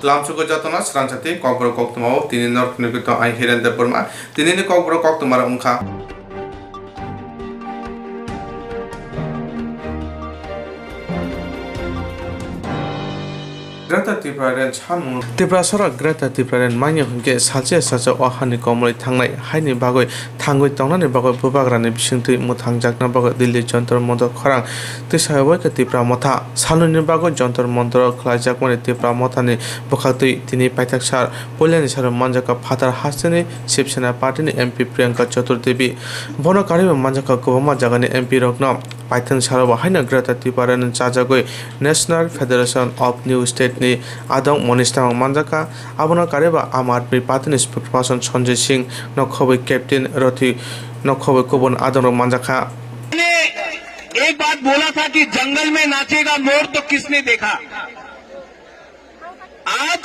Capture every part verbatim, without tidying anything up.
Lamsugo jotona srangchati kokborok koktwmao tini norok phunugwi tong ai Hiren Debbarma. Tinini kokborok koktwmarok wngkha. Greater Tipraland samung. Tiprasarok Greater Tipraland manya hwnkhe salsa salsa o hani komorwi thangnai haini bagwi thangwi tongnani bagwi bubagrani bisingtwi mwthangjakna bagwi Delhi Jantar Mantar khorang twisawi waikha Tipra Motha. Salnwini bagwi Jantar Mantar o khlaijakmani Tipra Mothani bwkhaktwi tini paithak sar puilani saro manjakha phatar hasteni Shiv Sena party ni M P Priyanka Chaturdevi. Bono karwibo manjakha kwbangma jagani M P rokno. Paithak saro bo haino Greater Tipraland chajagwi National Federation of New State ni adong Monish Tamang manjakha. Abono karwibo Aam Aadmi Party ni spokesperson Sanjay Singh, nokhobwi Captain Rathi, nokhobwi kubun adongrok manjakha. मैंने एक बात बोला था कि जंगल में नाचेगा मोर, तो किसने देखा? आज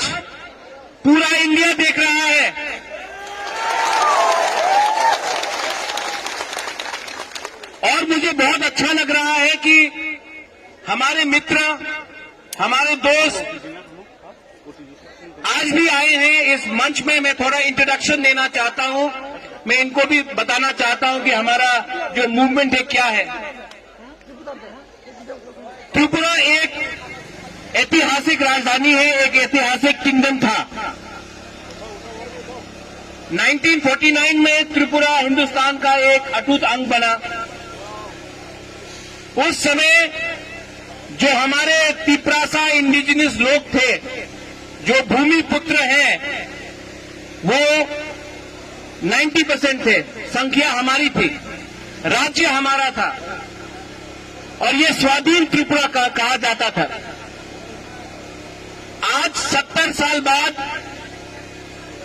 पूरा इंडिया देख रहा है। और मुझे बहुत अच्छा लग रहा है कि हमारे मित्र, हमारे दोस्त आज भी आए हैं इस मंच में। मैं थोड़ा इंट्रोडक्शन देना चाहता हूं। मैं इनको भी बताना चाहता हूं कि हमारा जो मूवमेंट है, क्या है। त्रिपुरा एक ऐतिहासिक राजधानी है, एक ऐतिहासिक किंगडम था। नाइनटीन फ़ोर्टी नाइन में त्रिपुरा हिंदुस्तान का एक अटूट अंग बना। उस समय जो हमारे तिप्रासा इंडिजिनस लोग थे, जो भूमिपुत्र हैं, वो नाइंटी परसेंट थे, संख्या हमारी थी, राज्य हमारा था और ये स्वाधीन त्रिपुरा का, कहा जाता था। आज सत्तर साल बाद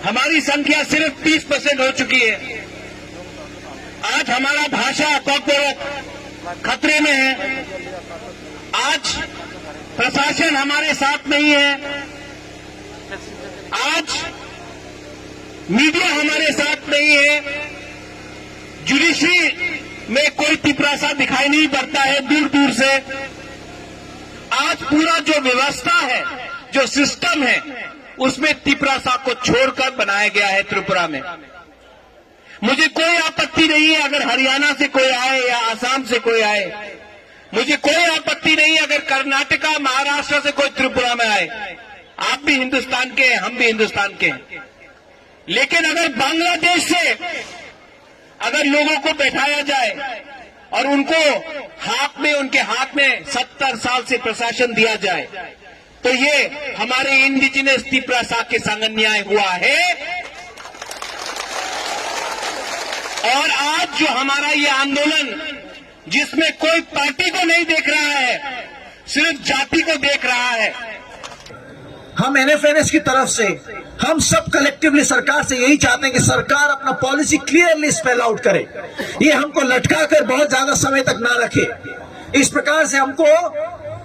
हमारी संख्या सिर्फ तीस परसेंट हो चुकी है। आज हमारा भाषा कॉकबोरोक खतरे में है। आज प्रशासन हमारे साथ नहीं है। आज मीडिया हमारे साथ नहीं है। ज्यूडिशरी में कोई तिपरासा दिखाई नहीं पड़ता है दूर दूर से। आज पूरा जो व्यवस्था है, जो सिस्टम है, उसमें तिपरासा को छोड़कर बनाया गया है त्रिपुरा में। मुझे कोई आपत्ति नहीं है अगर हरियाणा से कोई आए या आसाम से कोई आए। मुझे कोई आपत्ति नहीं है अगर कर्नाटका, महाराष्ट्र से कोई त्रिपुरा में आए। आप भी हिंदुस्तान के हैं, हम भी हिंदुस्तान के हैं। लेकिन अगर बांग्लादेश से अगर लोगों को बैठाया जाए और उनको हाथ में, उनके हाथ में सत्तर साल से प्रशासन दिया जाए, तो ये हमारे इंडिजिनस तिपरासा के संग अन्याय हुआ है। और आज जो हमारा ये आंदोलन, जिसमें कोई पार्टी को नहीं देख रहा है, सिर्फ जाति को देख रहा है। हम एनएफएनएस की तरफ से हम सब कलेक्टिवली सरकार से यही चाहते हैं कि सरकार अपना पॉलिसी क्लियरली स्पेल आउट करे। ये हमको लटका कर बहुत ज्यादा समय तक ना रखे। इस प्रकार से हमको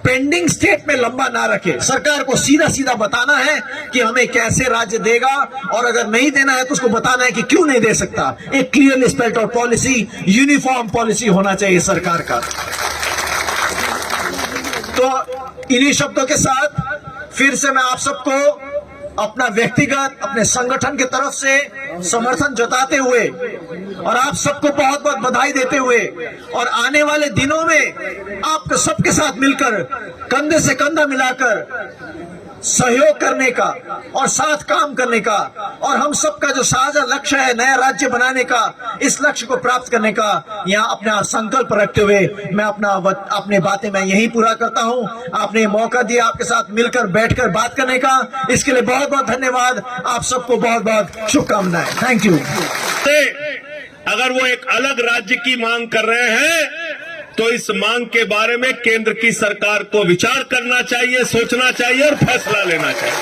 पेंडिंग स्टेट में लंबा ना रखे। सरकार को सीधा सीधा बताना है कि हमें कैसे राज्य देगा, और अगर नहीं देना है तो उसको बताना है कि क्यों नहीं दे सकता। एक clearly spelled out policy, uniform policy होना चाहिए सरकार का। तो इन्हीं शब्दों के साथ फिर से मैं आप सबको अपना व्यक्तिगत, अपने संगठन की तरफ से समर्थन जताते हुए और आप सबको बहुत बहुत बधाई देते हुए, और आने वाले दिनों में आपको सबके साथ मिलकर, कंधे से कंधा मिलाकर सहयोग करने का और साथ काम करने का, और हम सबका जो साझा लक्ष्य है नया राज्य बनाने का, इस लक्ष्य को प्राप्त करने का यहाँ अपना संकल्प रखते हुए मैं अपना वत-, अपनी बातें मैं यहीं पूरा करता हूँ। आपने मौका दिया आपके साथ मिलकर बैठकर बात करने का, इसके लिए बहुत बहुत धन्यवाद। आप सबको बहुत बहुत शुभकामनाएं। Thank you. अगर वो एक अलग राज्य की मांग कर रहे हैं, तो इस मांग के बारे में केंद्र की सरकार को विचार करना चाहिए, सोचना चाहिए और फैसला लेना चाहिए।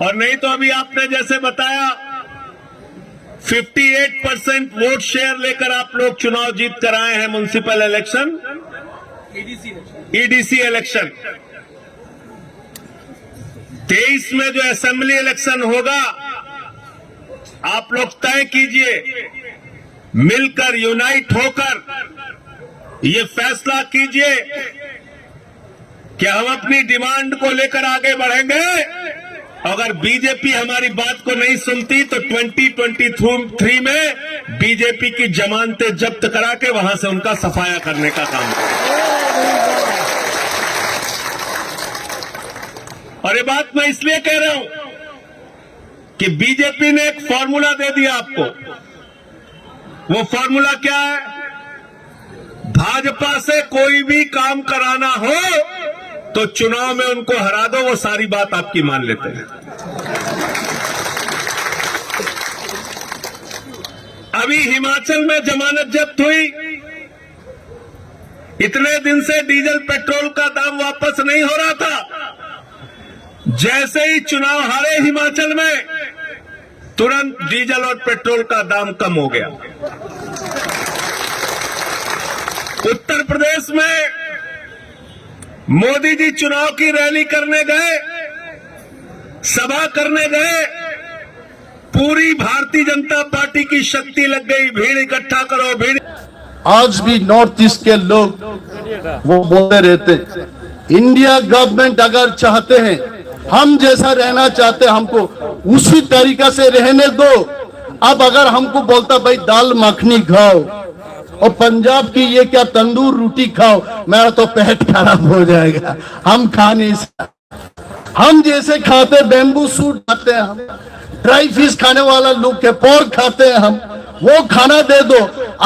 और नहीं तो अभी आपने जैसे बताया, fifty eight percent vote share लेकर आप लोग चुनाव जीत कर आए हैं, म्युनिसिपल इलेक्शन, ईडीसी इलेक्शन। तेईस में जो असेंबली इलेक्शन होगा, आप लोग तय कीजिए, मिलकर, यूनाइट होकर ये फैसला कीजिए कि हम अपनी डिमांड को लेकर आगे बढ़ेंगे। अगर बीजेपी हमारी बात को नहीं सुनती तो ट्वेंटी ट्वेंटी थ्री में बीजेपी की जमानतें जब्त करा के वहां से उनका सफाया करने का काम करेंगे। और ये बात मैं इसलिए कह रहा हूं कि बीजेपी ने एक फॉर्मूला दे दिया आपको। वो फॉर्मूला क्या है? भाजपा से कोई भी काम कराना हो तो चुनाव में उनको हरा दो, वो सारी बात आपकी मान लेते हैं। अभी हिमाचल में जमानत जब्त हुई, इतने दिन से डीजल पेट्रोल का दाम वापस नहीं हो रहा था, जैसे ही चुनाव हारे हिमाचल में, तुरंत डीजल और पेट्रोल का दाम कम हो गया। उत्तर प्रदेश में मोदी जी चुनाव की रैली करने गए, सभा करने गए, पूरी भारतीय जनता पार्टी की शक्ति लग गई। भीड़ इकट्ठा करो, भीड़। आज भी नॉर्थ ईस्ट के लोग वो बोलते रहते, इंडिया गवर्नमेंट अगर चाहते हैं, हम जैसा रहना चाहते हैं, हमको उसी तरीका से रहने दो। अब अगर हमको बोलता, भाई, दाल मखनी खाओ और पंजाब की ये क्या तंदूर रोटी खाओ, मेरा तो पेट खराब हो जाएगा, हम खा नहीं सकते। हम जैसे खाते, बैम्बू सूट खाते हैं हम, ड्राई फिश खाने वाला लोग के, पोर्क खाते हैं हम, वो खाना दे दो।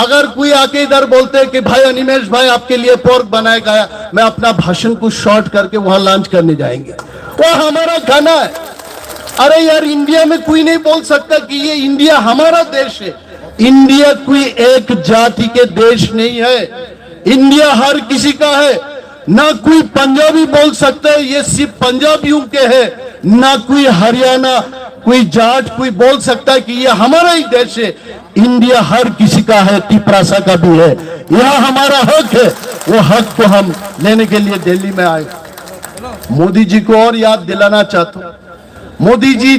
अगर कोई आके इधर बोलते हैं कि भाई अनिमेश भाई, आपके लिए पोर्क बनाया गया, मैं अपना भाषण को शॉर्ट करके वहां लंच करने जाएंगे, वो हमारा खाना है। अरे यार, इंडिया में कोई नहीं बोल सकता कि ये इंडिया हमारा देश है। इंडिया कोई एक जाति के देश नहीं है। इंडिया हर किसी का है। ना कोई पंजाबी बोल सकता है ये सिर्फ पंजाबियों के है, ना कोई हरियाणा, कोई जाट कोई बोल सकता है कि ये हमारा ही देश है। इंडिया हर किसी का है, तिपरासा का भी है। यहाँ हमारा हक है, वो हक को हम लेने के लिए दिल्ली में आए। मोदी जी को और याद दिलाना चाहता हूँ, मोदी जी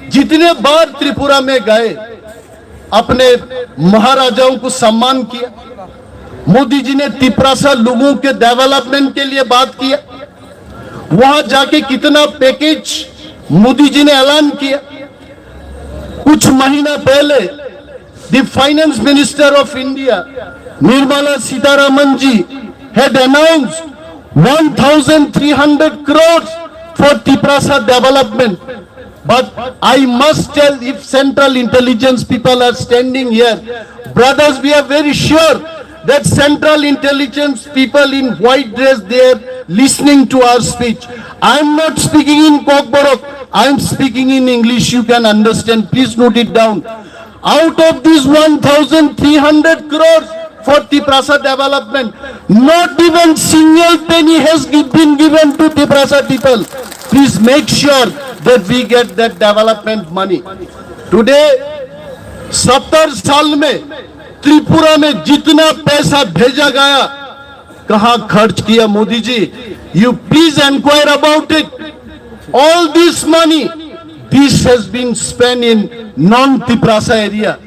जितने बार त्रिपुरा में गए, अपने महाराजाओं को सम्मान किया। मोदी जी ने तिपरासा लोगों के डेवलपमेंट के लिए बात किया। वहां जाके कितना पैकेज मोदी जी ने ऐलान किया। कुछ महीना पहले the finance minister of India, Nirmala Sitharaman ji, had announced one thousand three hundred crores for Tiprasa development. But I must tell, if Central Intelligence people are standing here, brothers, we are very sure that Central Intelligence people in white dress, they are listening to our speech. I am not speaking in Kokborok, I am speaking in English, you can understand, please note it down. Out of these one thousand three hundred crores for Tiprasa development, not even single penny has gi- been given to Tiprasa people. Please make sure that we get that development money. Today, सत्तर साल में त्रिपुरा में जितना पैसा भेजा गया, कहां खर्च किया मोदी ji? You please enquire about it. All this money, this has been spent in non-Tiprasa area.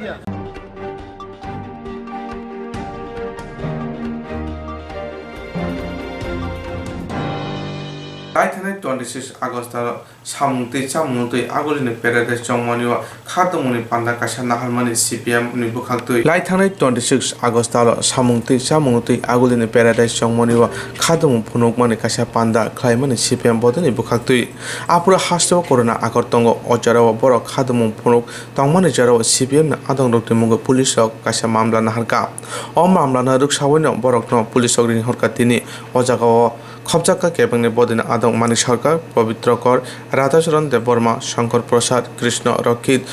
Lai thanai twenty six August o samung twi chamung twi agulini paradise chongmani o khatungmani panda kaisa naharmani C P M ni bwkhaktwi. Lai thanai twenty six August o samung twi chamung twi agulini paradise chongmani o khatungmung phunukmani kaisa panda khlaimani C P M bodoni bwkhaktwi. Aphuru hasteo corona akor tongo, o jorao borok khatungmung phunuk tongmani jorao C P M ni adongrokni mungwi police rok kaisa mamla naharkha. O mamlano rwksaui no borokno police rok ringhorkha tini o jagao. Khopjakha kebengni bodini adong Manik Sarkar, Pabitra Kor, Radhacharan Debbarma, Shankar Prasad, Krishna Rakkhit,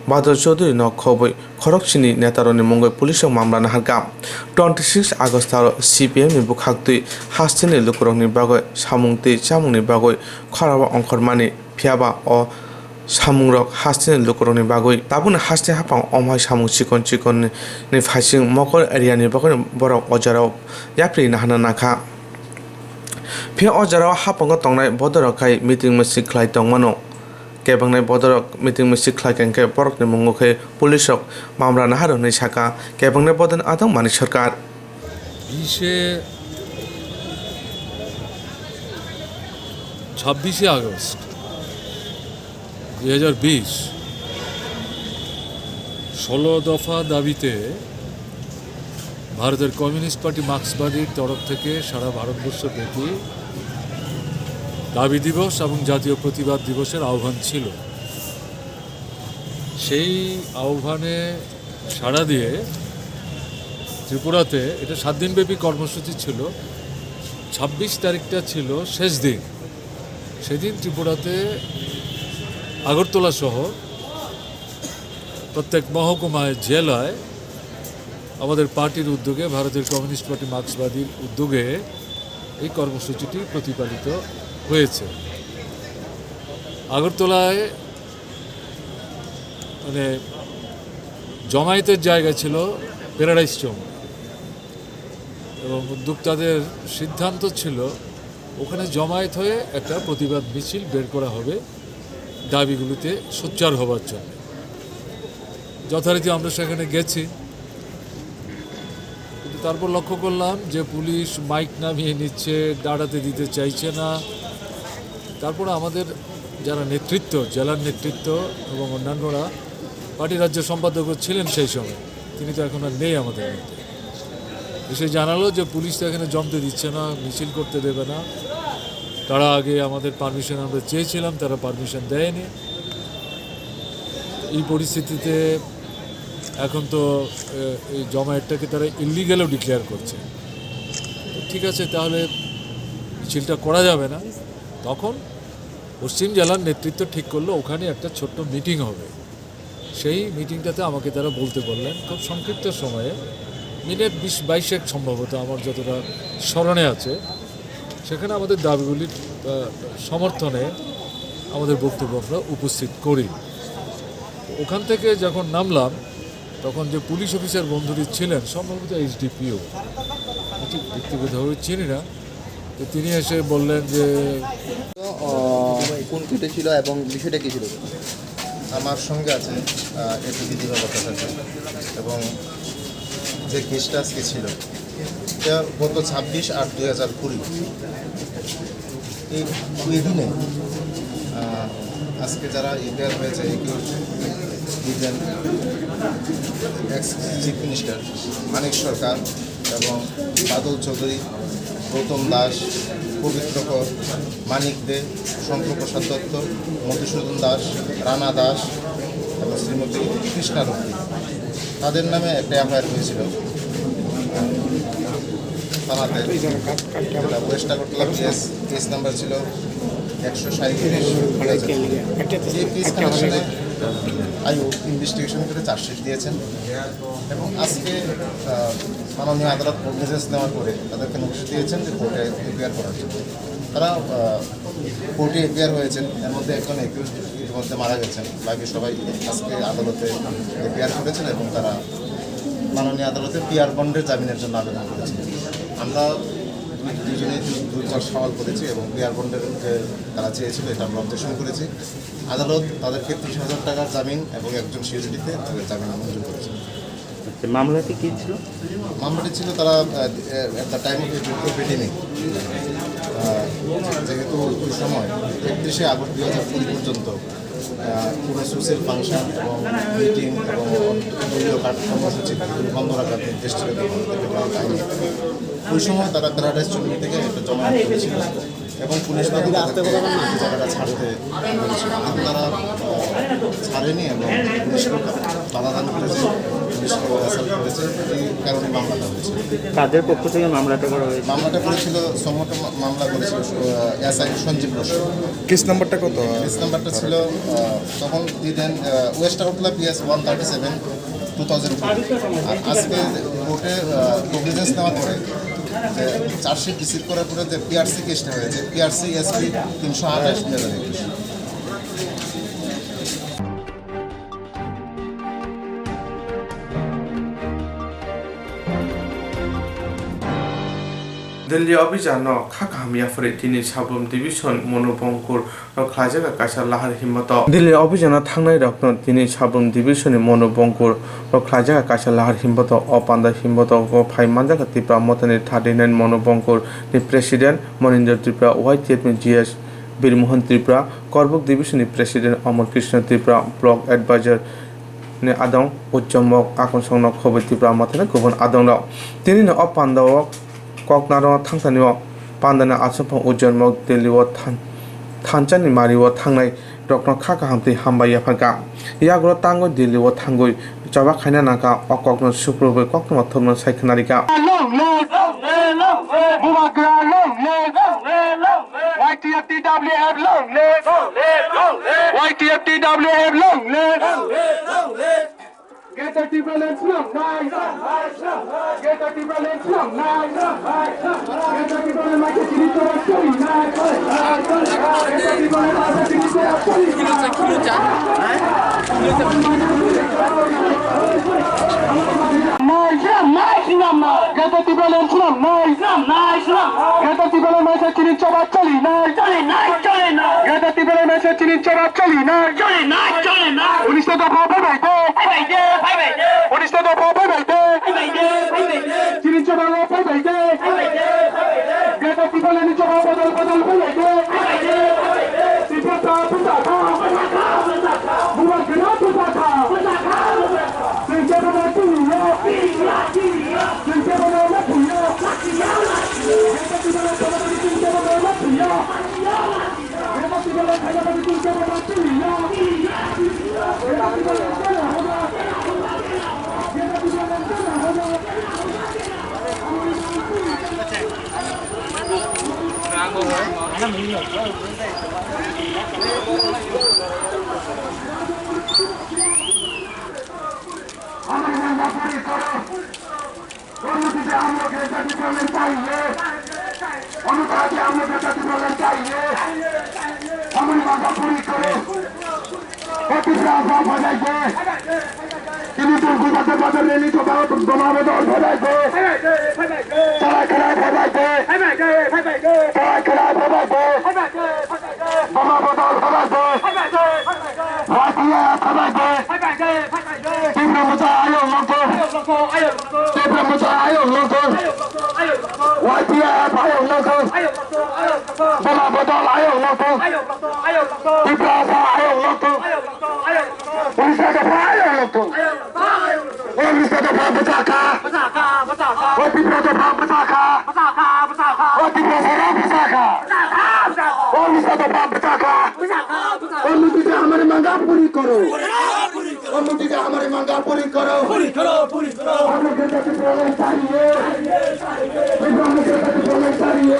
Badal Chaudhary no khobwi khoroksini netarokni mungwi police rok mamla naharkha. Twenty six August o C P M ni bwkhaktwi hasteni lukurokni bagwi samung tei chamungni bagwi khorao ongkhormani, phiyaba o samungrok hasteni lukurokni bagwi tabukni haste haphang omhai samung chikon chikon ni phaising mokol area ni bagwi borok o jorao yapri nahana nangkha. Phiya o jorao haphango tongnai bodorok khai meeting masi khlai tongmano. Kebengnai bodorok meeting masi khlai khe borokni mungo khe police rok mamra nahar hwnwi sakha. Kebengnai bodoni adong Manik Sarkar. Bise ছাব্বিশে আগস্ট দুই হাজার বিশ, ষোলো দফা দাবিতে ভারতের communist party মার্ক্সবাদীর তরফ থেকে সারা ভারতবর্ষ ব্যাপী দাবি দিবস এবং জাতীয় প্রতিবাদ দিবসের আহ্বান ছিল। সেই আহ্বানে সাড়া দিয়ে ত্রিপুরাতে এটা সাত দিনব্যাপী কর্মসূচি ছিল। ছাব্বিশ তারিখটা ছিল শেষ দিন। সেদিন ত্রিপুরাতে আগরতলা সহ প্রত্যেক মহকুমায়, জেলায় আমাদের পার্টির উদ্যোগে, ভারতের কমিউনিস্ট পার্টি মার্ক্সবাদীর উদ্যোগে এই কর্মসূচিটি প্রতিপালিত হয়েছে। আগরতলায় মানে জমায়েতের জায়গা ছিল প্যারাডাইস চৌক এবং উদ্যোক্তাদের সিদ্ধান্ত ছিল ওখানে জমায়েত হয়ে একটা প্রতিবাদ মিছিল বের করা হবে দাবিগুলিতে সোচ্চার হবার জন্য। যথারীতি আমরা সেখানে গেছি, কিন্তু তারপর লক্ষ্য করলাম যে পুলিশ মাইক নামিয়ে নিচ্ছে, দাঁড়াতে দিতে চাইছে না। তারপরে আমাদের যারা নেতৃত্ব, জেলার নেতৃত্ব এবং অন্যান্যরা, পার্টি রাজ্য সম্পাদকও ছিলেন সেই সময়, তিনি তো এখন আর নেই আমাদের মধ্যে, এসে জানালো যে পুলিশ তো এখানে জমতে দিচ্ছে না, মিছিল করতে দেবে না। তারা আগে আমাদের পারমিশন আমরা চেয়েছিলাম, তারা পারমিশন দেয়নি। এই পরিস্থিতিতে এখন তো, এ, এই জমায়েতটাকে তারা ইলিগ্যালও ডিক্লেয়ার করছে। তো ঠিক আছে, তাহলে মিছিলটা করা যাবে না। তখন পশ্চিম জেলার নেতৃত্ব ঠিক করলো ওখানে একটা ছোট্ট মিটিং হবে। সেই মিটিংটাতে আমাকে তারা বলতে বললেন, খুব সংক্ষিপ্ত সময়ে, মিনিট বিশ বাইশেক সম্ভবত, আমার যতটা স্মরণে আছে, সেখানে আমাদের দাবিগুলির, আহ, সমর্থনে আমাদের বক্তব্য আমরা উপস্থিত করি। ওখান থেকে যখন নামলাম, তখন যে পুলিশ অফিসার বন্ধুটি ছিলেন, সম্ভবত এসডিপিও, ঠিক ব্যক্তিগতভাবে চিনি না, তো তিনি এসে বললেন যে আহ, কোন কোর্টে ছিল এবং বিষয়টা কী ছিল? আমার সঙ্গে আছে, আহ, এপিপি দিবা ভট্টাচার্য এবং যে কেসটা আজকে ছিল, এটা গত ছাব্বিশ আট দুই হাজার কুড়ি। এই দুই দিনে, আহ, আজকে যারা এফআইআর হয়েছে, একে দিবেন এক্স চিফ মিনিস্টার মানিক সরকার এবং বাদল চৌধুরী, গৌতম দাস, পবিত্র কর, মানিক দে, শঙ্কর প্রসাদ দত্ত, মধুসূদন দাস, রানা দাস এবং শ্রীমতী কৃষ্ণা রক্ষী। তাদের নামে একটা এফআইআর হয়েছিল থানাতে, যেটা ওয়েস্ট আগরতলা পিএস, কেস নাম্বার ছিল একশো সাঁইত্রিশ। এই কেস কানেকশনে আইও ইনভেস্টিগেশন করে চার্জশিট দিয়েছেন এবং আজকে, আহ, মাননীয় আদালত কগনিজেন্স নেওয়ার পরে তাদেরকে নোটিশ দিয়েছেন যে কোর্টে এফআইআর করার জন্য। তারা, আহ, কোর্টে এফআইআর হয়েছেন, এর মধ্যে একজন অ্যাকিউজড ইতিমধ্যে মারা গেছেন, বাকি সবাই আজকে আদালতে এফআইআর করেছেন এবং তারা মাননীয় আদালতে পিআর বন্ডের জামিনের জন্য আবেদন করেছেন। আমরা দুজনেই দু-, দুইবার সওয়াল করেছি এবং পিআর বন্ডের যে তারা চেয়েছিল, এটা আমরা অবজেকশন করেছি। আদালত তাদেরকে ত্রিশ হাজার টাকার জামিন এবং একজন সিওরিটিতে তাদের জামিন মঞ্জুর করেছে। আচ্ছা, মামলাটি কী ছিল? মামলাটি ছিল তারা, আহ, at the time of the বিডিনিং, আহ, যেহেতু ওই সময় একত্রিশে আগস্ট দুই হাজার কুড়ি পর্যন্ত, আহ, কোনো সোশ্যাল ফাংশন এবং মিটিং এবং দলীয় কার্য কর্মসূচি বন্ধ রাখার নির্দেশ ছিল, ওই সময় তারা প্যারাডাইস চৌধুরী থেকে একটা জমা করেছিল এবং পুলিশ বাদী তাদেরকে এই জায়গাটা ছাড়তে বলেছিল, কিন্তু তারা, আহ, ছাড়েনি এবং পুলিশকে বাধা দান করেছে, পুলিশকে অ্যাসাল্ট করেছে, এই কারণে মামলাটা হয়েছে। কাদের পক্ষ থেকে মামলাটা করা হয়েছে? মামলাটা করেছিল, সমগ্র মা-, মামলা করেছিল, আহ, এসআই সঞ্জীব বসু। কেস নাম্বারটা কত? কেস নাম্বারটা ছিল, আহ, তখন দিতেন, আহ, west Agartala PS one thirty seven two thousand. আর আজকে কোর্টে, আহ, কগনিজেন্স নেওয়ার পরে যে চার্জশিট রিসিভ করার পরে যে পিআরসি কেসটা হয়েছে, পিআরসি এসপি তিনশো আঠাশ দুই হাজার একুশ। Delhi obijano kha kaham yapharwi tini Sabrum Division Monu Bongkur o khlaijak kaisa lahar himbato. Delhi obijano thangnai rokno tini Sabrum Division ni Monu Bongkur o khlaijak kaisa lahar himbato. O panda himbato o phai manjak Tipra Mothani thirty nine Monu Bongkur ni President Monindra Tripura, Y T F ni G S Birmohon Tripura, Korbuk Division ni President Amar Krishna Tripura, Block Advisor ni adong Ujjomok, Akonsongno Khoboi Tripura Mothani kubun adongrok. Tinino o pandao koknaro thangthani o pandani achomphang Ujjomok Delhi o than-, thanchani mari o thangnai rokno kha kaham tei hambai yapharkha. Yagulo tangwi Delhi o thangwi choba khaina nangkha, o kokno suprubwi koktwma thumno sai khwnarikha. Long live! Bubagra long live! Y T F T W F long live! Y T F T W F long live! Get the people and slam nine! Get the people and slam nine! Get the people and make it to the story nine! Get the people and make it to the story nine! Nai, slam nai, slam nai. Get the people and slam nai. Slam nai, slam nai. Get the people and make it to the story nine! Get the people and make it to the story nine! Unis ta dopha phaibai de. Phaibai de, phaibai de. Unis ta dopha phaibai de. Phaibai de, phaibai de. Chini chobalo phaibai de. Phaibai de, phaibai de. Geta Tipalani choba bodol bodol phaibai de. Phaibai de, phaibai de. Tiprasa bwsa kha. Bwsa kha, bwsa kha. Bubagra bwsa kha. Bwsa kha, bwsa kha. Chini chobalo chini yo. Chini yo, chini yo. Chini chobalo lati yo. Lati yo, lati yo. Geta Tipalani choba bodol chini chobalo lati yo. Lati yo, lati yo. অনুমতিতে আমরা গ্রেটার টিপ্রাল্যান্ড চাই রে। অনুমতিতে আমরা গ্রেটার টিপ্রাল্যান্ড চাই রে। আমার মাথা পুরি করে। ও ত্রিপুরা আফা ফাদাই দে। তিনি দুর্গু বাজার বাজার রেলি তো বাবা বাবা দল ফাদাই দে। চালা খেলা ফাদাই দে। চালা খেলা ফাদাই দে। বাবা বাবা দল ফাদাই দে। ভাটিয়া ফাদাই দে। Tipra Motha ayok nokthung. Tipra Motha ayok nokthung. Y T F ayok nokthung. Boma bodol ayok nokthung. Tipra Motha ayok nokthung. Orissa dopha ayok nokthung. Orissa dopha bwsa kha. O Tipra dopha bwsa kha. O Tipra sara bwsa kha. Orissa dopha bwsa kha. অনুমতিতে আমার মাঙ্গা পুরি করো। অনুমতিতে আমার মাঙ্গা পুরি করো। পুরি করো, পুরি করো। আমরা গ্রেটার টিপ্রাল্যান্ড চাই রে। আমরা গ্রেটার টিপ্রাল্যান্ড চাই রে।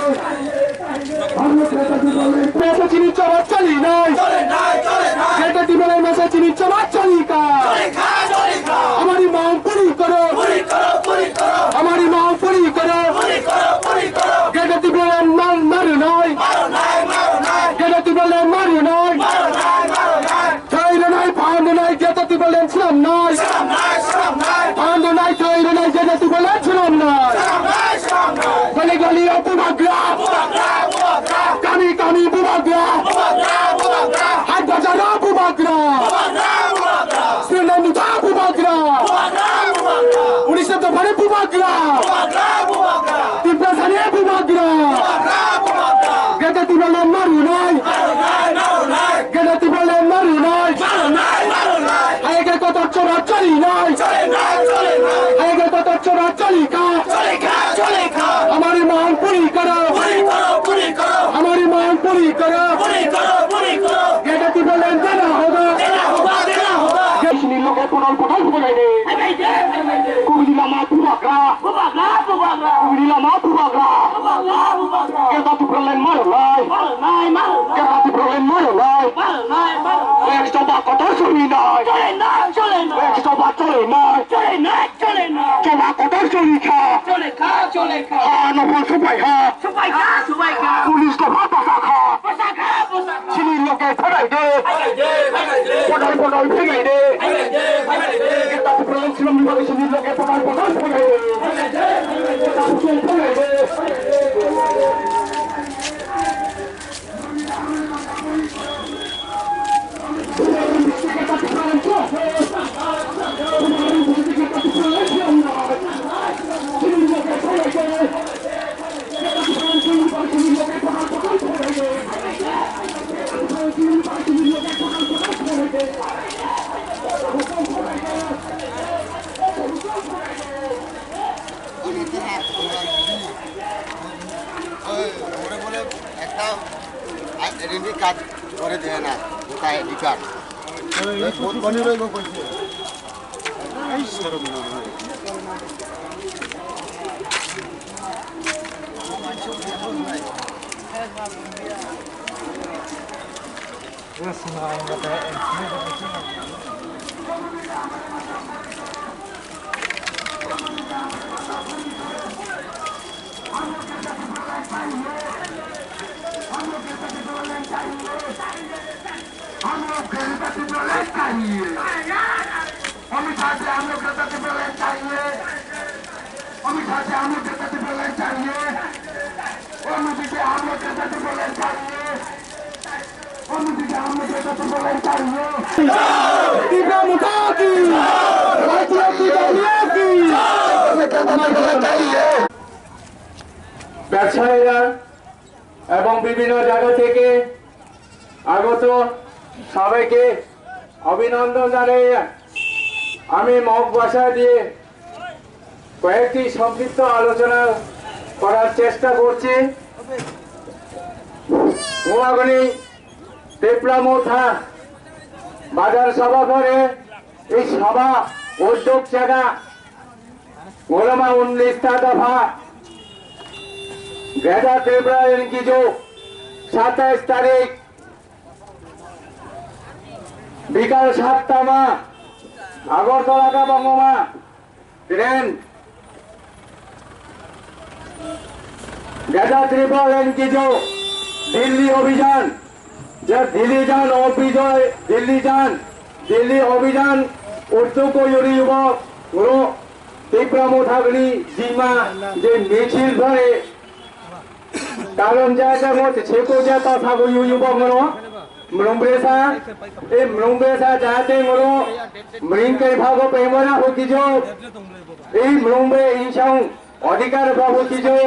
আমরা গ্রেটার টিপ্রাল্যান্ড। মেসে চিনি চলা চলি নাই। চলে নাই, চলে নাই। গ্রেটার টিপ্রাল্যান্ড মেসে চিনি চলা চলি কা। চলে খা, চলে খা। আমার মাং পুরি করো। পুরি করো, পুরি করো। আমার মাং পুরি করো। পুরি করো, পুরি করো। গ্রেটার টিপ্রাল্যান্ড মার, মারো নাই। মারো নাই, মারো নাই। গ্রেটার টিপ্রাল্যান্ড মারো নাই। মারো নাই, মারো নাই। Thai rwnai, phan rwnai, Greater Tipraland swnamnai. Swnamnai, swnamnai. Phan rwnai, thai rwnai, Greater Tipraland swnamnai. Swnamnai, swnamnai. Goli goli o bubagra. Bubagra, bubagra. Kami kami bubagra. Bubagra, bubagra. Hat bazar o bubagra. Bubagra, bubagra. Swnamnai motha bubagra. Bubagra, bubagra. Unis dophani bubagra. Bubagra, bubagra. Tiprasani bubagra. Bubagra, bubagra. Greater Tipraland ma rwnai. Ma rwnai, ma rwnai. Greater Tipraland ma rwnai. Ma rwnai, ma rwnai. Hayage kotor chora cholinai. Cholinai, cholinai. Hayage kotor chora cholikha. Cholikha, cholikha. Hamari mang puri karo. Puri karo, puri karo. Hamari mang puri karo. Puri karo, puri karo. Greater Tipraland dena hoga. Dena hoga, dena hoga. Sini loge podol podol hoga ini. Hai, hai, hai, hai, hai. Kubili lama bubagra. Bubagra, bubagra. Kubili lama bubagra. Bubagra, bubagra. Greater Tipraland ma rwnai. Ma rwnai, ma rwnai. Greater Tipraland ma rwnai. Ma rwnai, ma rwnai. Ekso ba kotor solinai. Solinai, solinai. Ekso ba solinai. Solinai, solinai. Choba kotor solikha. Solikha, solikha. Ha, nopol supai ha. Supai kha, supai kha. Police dopha bwsa kha. Bwsa kha, bwsa kha. Sini loge phailai de. Phailai de, phailai de. Podol podol phailai de. Phailai de, phailai de. Greater Tipraland swnamni bagwi sini loge podol podol phailai de. Phailai de, phailai de. Greater Tipraland phailai de. ওরে বলে একটা identity card করে দেয় না, গোটা ID card. ওই ভোট বনি রইব কইছে। এই শরম না হয়। ব্যবসায়ীরা এবং বিভিন্ন জায়গা থেকে আগত সবাইকে অভিনন্দন জানিয়ে আমি মগ ভাষা দিয়ে কয়েকটি সংক্ষিপ্ত আলোচনা করার চেষ্টা করছি। Muagani Tipra Motha bazar sabha pore ei sabha uddog jaga Goloma unnish ta dopha Greater Tripura N G O satais tarik bikal satta ma Agartala ka bangoma train Greater Tripura N G O Delhi Abhijan, je Delhi Jan Abhijan, Delhi Jan, Delhi Abhijan uddog yuri yubo, uro Tipra Mothani jima je michil bhai, karon jata mo te cheko jata sago yu yubo ngono. Mrungbesa, ei mrungbesa jahate ngono mring kai phago pemana hukijo. Ei mrungbe insang odhikar phago kijo.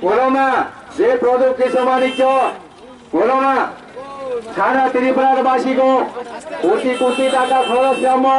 Goroma, je product ke samani jo. Goroma, sara Tripura basi go. Koti koti taka khoros jamo.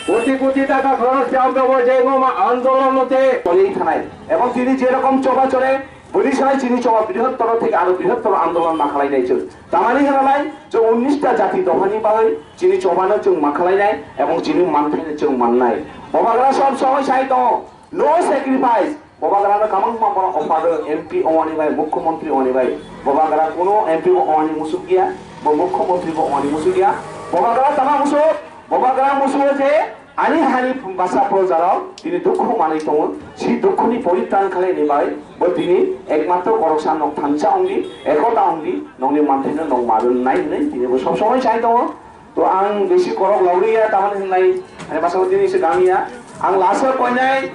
Koti koti taka khoros jamo je goma andolon mote. Kori thanai. Ebong tini je rokom choba chore, bini sai chini choba brihottor theke aro brihottor andolon ma khalai nai chwng. Tamani hwnalai, chwng unnish ta jati dophani bagwi chini chobano chwng ma khlainai ebong chini manthaino chwng mannai. Bubagra sob somoi sai tongo, no sacrifice. Bubagrano kwbangma borok offer rw, M P ongmani bai, Mukhyamantri ongmani bai. Bubagra kuno M P bo ongmani musuk ya, bo Mukhyamantri bo ongmani musuk ya. Bubagra tama musuk, Bubagra musuk je Ani hani basa projarok tini dukhu manwi tongo, si dukhuni poritran khlaini bai bo tini ekmatro koroksa nok thansa wngdi, ekota wngdi, nokni manthaino nok marwnnai hwnwi tini bo sob somoi sai tongo. To ang besi korok lauriya tamani hwnlai, ani basa tini se gamiya. Ang last o koinai,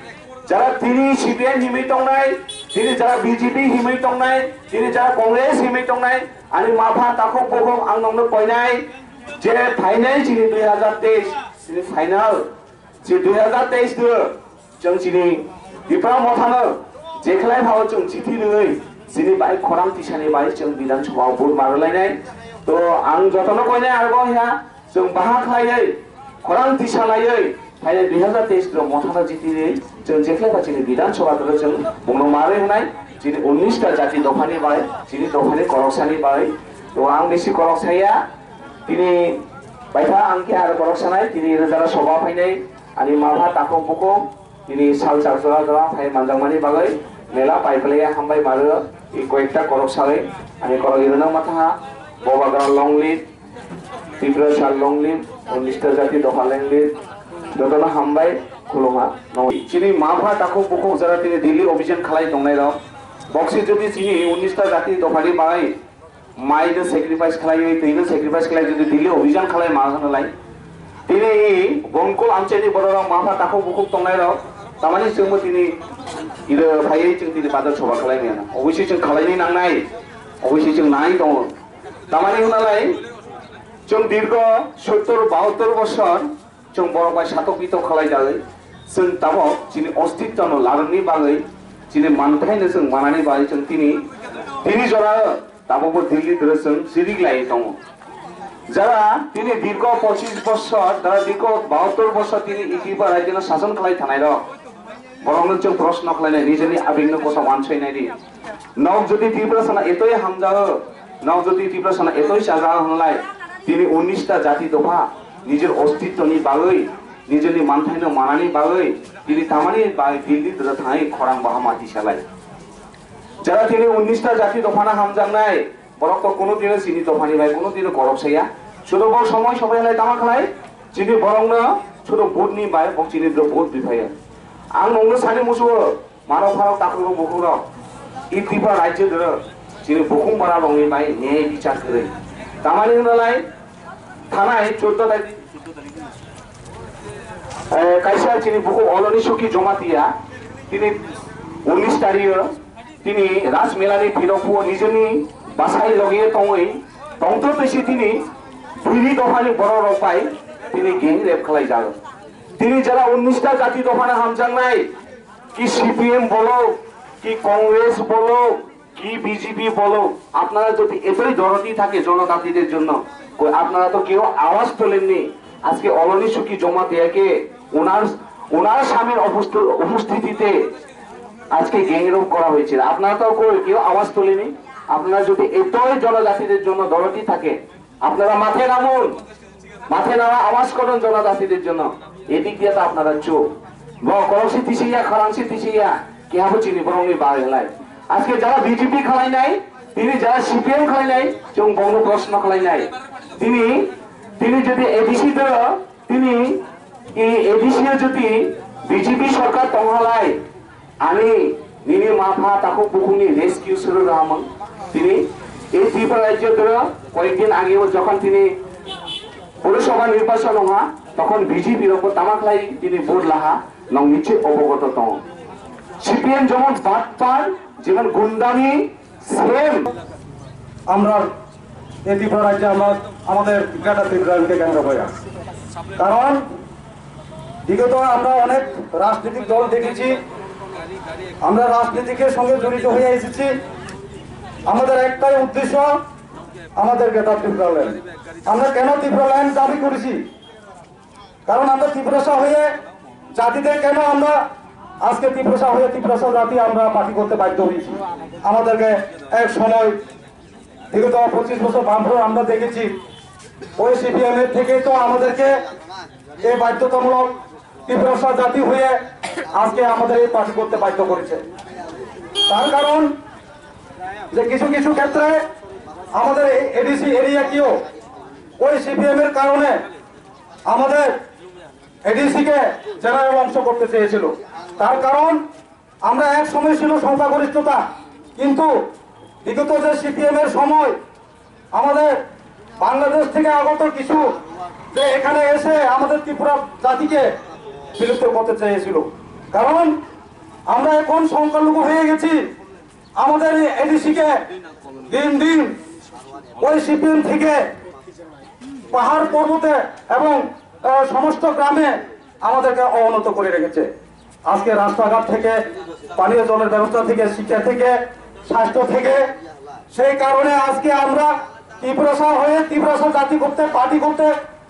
jara tini C P M himwi tongnai, tini jara B J P himwi tongnai, tini jara Congress himwi tongnai, ani mapha takhuk bukhuk ang nokno koinai, je phainai chini dui hazar teis, Chini final, si dui hazar teis do, chwng chini Tipra Mothano jekhlai phao chwng chithi rwwi, chini bai khorang tisani bai chwng Bidhan Sabha o vote ma rwlainai. To ang jotono koinai arbo hiya, chwng baha khlaiwi, khorang tisa laiwi, phainai dui hazar teis do Mothano jiti rwwi, chwng jekhlai pha chini Bidhan Sabha do chwng bungno ma rwi hwnai, chini unnish ta jati dophani bai, chini dophani koroksani bai. To ang bisi korok saya, Tini baitha ang khe aro borok sanai, tini rwjara soba phainai, ani mapha takhuk bukhuk, tini sal chak jora jora phai manjakmani bagwi mela pai phlaiya hambai maro, i koyekta korok salai, ani korok irwna matha, Bubagra long live, Tiprasa long live, unnish ta jati dopha long live, jotono hambai khulumha. Chini mapha takhuk bukhuk jara tini Delhi obhijan khalai tongnai rok, boksi jodi chini unnish ta jati dophani bagwi, Mai no sacrifice khlaiwi, twi no sacrifice khlai, jodi Delhi obhijan khlai ma hwnlai. Tini i Bongkol amchaini bororok mapha takhuk bukhuk tongnairok, tamani chwngbo tini iro phaiwi chwng tini badar soba khlai maya. Obviously chwng khlaini nangnai, obviously chwng nai tongo. Tamani hwnlai chwng dirgo sottor bahottor bosor Chwng borok bai satok pitok khlai jagwi, chwng tabok chini ostitwno larwkni bagwi, chini manthaino chwng manani bagwi chwng tini, tini jora tabokbo Delhi dwrwi chwng sirik lai tongo. Jara tini dirgo pochis bosor, jara dirgo bahottor bosor tini itiba rajyono sason khlai thanai rok. Borokno chwng proshno khlainai, nijini abingno kosa wansoinai di. Nok jodi Tiprasano etoi hamjao, nok jodi Tiprasano etoi chajao hwnlai, tini unnish ta jati dopha nijor ostitwni bagwi, nijorni manthaino manani bagwi tini tamani bai Delhi dwra thangwi khorang bahama tisalai. Jara tini unnish ta jati dophano hamjaknai, borok to kono dino chini dophani bai kono dino gorok saya. Sudo bo somoi sobai lai tama khlai, chini borokno sudo vote ni bai bo chini dro vote biphaya. Ang nongno sani musugo, marok pharok takhuk rok bukhuk rok, i Tripura rajyo dro chini bukhung bara rongni bai nyai bichar kwrwi. Tamani hwnalai, thanai chuddo tarik, eh, kaisa chini bukhuk Oloni Suki Jomatia, tini unnish tario, tini Rajmelani phirokphuo nijini bwsai logi tongwi tongtwtwi si tini bwrwi dophani borok rok bai tini gang rape khlai jago. Tini jara unnish ta jati dophano hamjaknai, ki C P M bolo, ki Congress bolo, কি বিজেপি বলো, আপনারা যদি এতই দরদি থাকে জনজাতিদের জন্য, কই আপনারা তো কেউ আওয়াজ তোলেননি। আজকে অলনি সুখী জমাতিয়াকে ওনার, ওনার স্বামীর উপস্থ-, উপস্থিতিতে আজকে গ্যাং রেপ করা হয়েছিল। আপনারা তো কই কেউ আওয়াজ তোলেনি। আপনারা যদি এতই জনজাতিদের জন্য দরদি থাকে, আপনারা মাঠে নামুন, মাঠে নামা আওয়াজ করুন জনজাতিদের জন্য। এদিক দিয়ে তো আপনারা চুপ। Bo korokse tisiya, khorangse tisiya, kehabo chini borokni bagwi lai. Aske jara B J P khlainai, tini jara C P M khlainai, chwng bongno proshno khlainai. Tini, tini jodi A D C do, tini i A D C o jodi B J P sorkar tonghalai, ani nini ma pha takhuk bukhukni rescue suru rahamang. Tini এই ত্রিপুরা রাজ্য ধরো কয়েকদিন আগেও যখন তিনি পৌরসভা নির্বাচন হওয়া তখন বিজেপি রকম তামাক লাই তিনি ভোট Laha. Nong niche obogoto tongo. C P M jemon batpar, jemon gundami, same. আমরা এই ত্রিপুরা রাজ্যে আমরা আমাদের গ্রেটার ত্রিপুরাকে কেন্দ্র করে আছি। কারণ বিগত আমরা অনেক রাজনৈতিক দল দেখেছি, আমরা রাজনীতিকে সঙ্গে জড়িত হয়ে এসেছি। আমাদের একটাই উদ্দেশ্য, আমাদের গ্রেটার ত্রিপুরা ল্যান্ড। আমরা কেন ত্রিপুরা ল্যান্ড দাবি করেছি? কারণ আমরা তিপ্রাসা হয়ে জাতিতে কেন আমরা আজকে তিপ্রাসা হয়ে তিপ্রাসা জাতি আমরা পার্টি করতে বাধ্য হয়েছি। আমাদেরকে এক সময় বিগত পঁচিশ বছর বামফ্রন্ট আমরা দেখেছি, ওই সিপিএম এর থেকে তো আমাদেরকে এই বাধ্যতামূলক তিপ্রাসা জাতি হয়ে আজকে আমাদের এই পার্টি করতে বাধ্য করেছে। তার কারণ যে কিছু কিছু ক্ষেত্রে আমাদের এই এডিসি এরিয়াকেও ওই সিপিএম এর কারণে আমাদের এডিসি কে জেনারেল অংশ করতে চেয়েছিল। তার কারণ আমরা এক সময় ছিল সংখ্যাগরিষ্ঠতা, কিন্তু বিগত যে সিপিএম এর সময় আমাদের বাংলাদেশ থেকে আগত কিছু যে এখানে এসে আমাদের ত্রিপুরা জাতিকে বিলুপ্ত করতে চেয়েছিল। কারণ আমরা এখন সংখ্যালঘু হয়ে গেছি। আমাদের এই এডিসি কে দিন দিন ওই সিপিএম থেকে পাহাড় পর্বতে এবং, আহ, সমস্ত গ্রামে আমাদেরকে অবনত করে রেখেছে। আজকে রাস্তাঘাট থেকে, পানীয় জলের ব্যবস্থা থেকে, শিক্ষা থেকে, স্বাস্থ্য থেকে, সেই কারণে আজকে আমরা তিপ্রাসা হয়ে তিপ্রাসা জাতি করতে, পার্টি করতে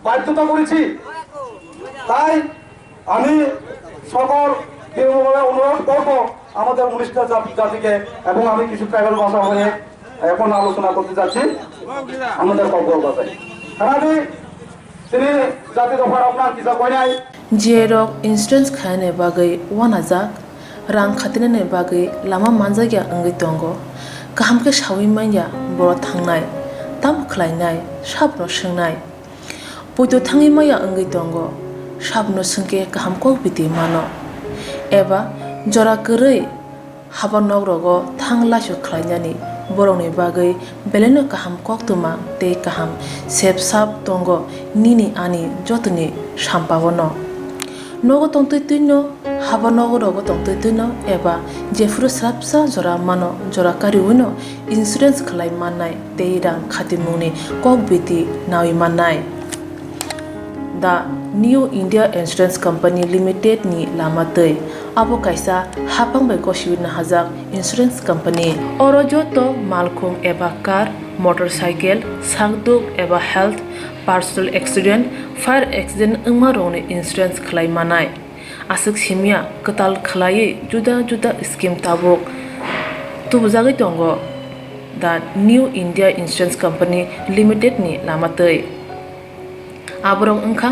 বাধ্যতা করেছি। তাই আমি সকল বিনম্রভাবে অনুরোধ করব আমাদের উনিশটা জাতি, জাতিকে, এবং আমি কিছু ট্রাইবাল ভাষা হয়ে এখন আলোচনা করতে যাচ্ছি আমাদের ককবরক ভাষায়। Khwnadi, tini jati dopha rok nang kisa koinai. J rok insurance khaina bagwi wanajak, rang khatinani bagwi lama manjakya wngwi tongo. Kaham khe sawi manya borok thangnai, tamo khlainai, sabno swngnai. Poito thangwi maya wngwi tongo, sabno swngkhe kaham kok biti mano. Eba jora kwrwi haba nok rogo thang laisu khlainani borokni bagwi belaino kaham koktwma tei kaham sep sap tongo nini ani jotoni sampao no. Nogo tongtwi twino, haba nogo rogo tongtwi twino eba jephuru swrapsa jora mano, jora kariwino insurance khlai mannai tei rang khatimungni kok biti nawi mannai. The New India Insurance Company Limited ni lama twi. Abo kaisa hapang bai gosiwi nahajak insurance company. Oro joto malkhung eba car, motorcycle, sakduk eba health, personal accident, fire accident wngma rokni insurance khlai manai. aswk simya kwtal khwlaiwi juda juda scheme tabuk tubujagwi tongo the New India Insurance Company Limited ni lama twi. Aborok wngkha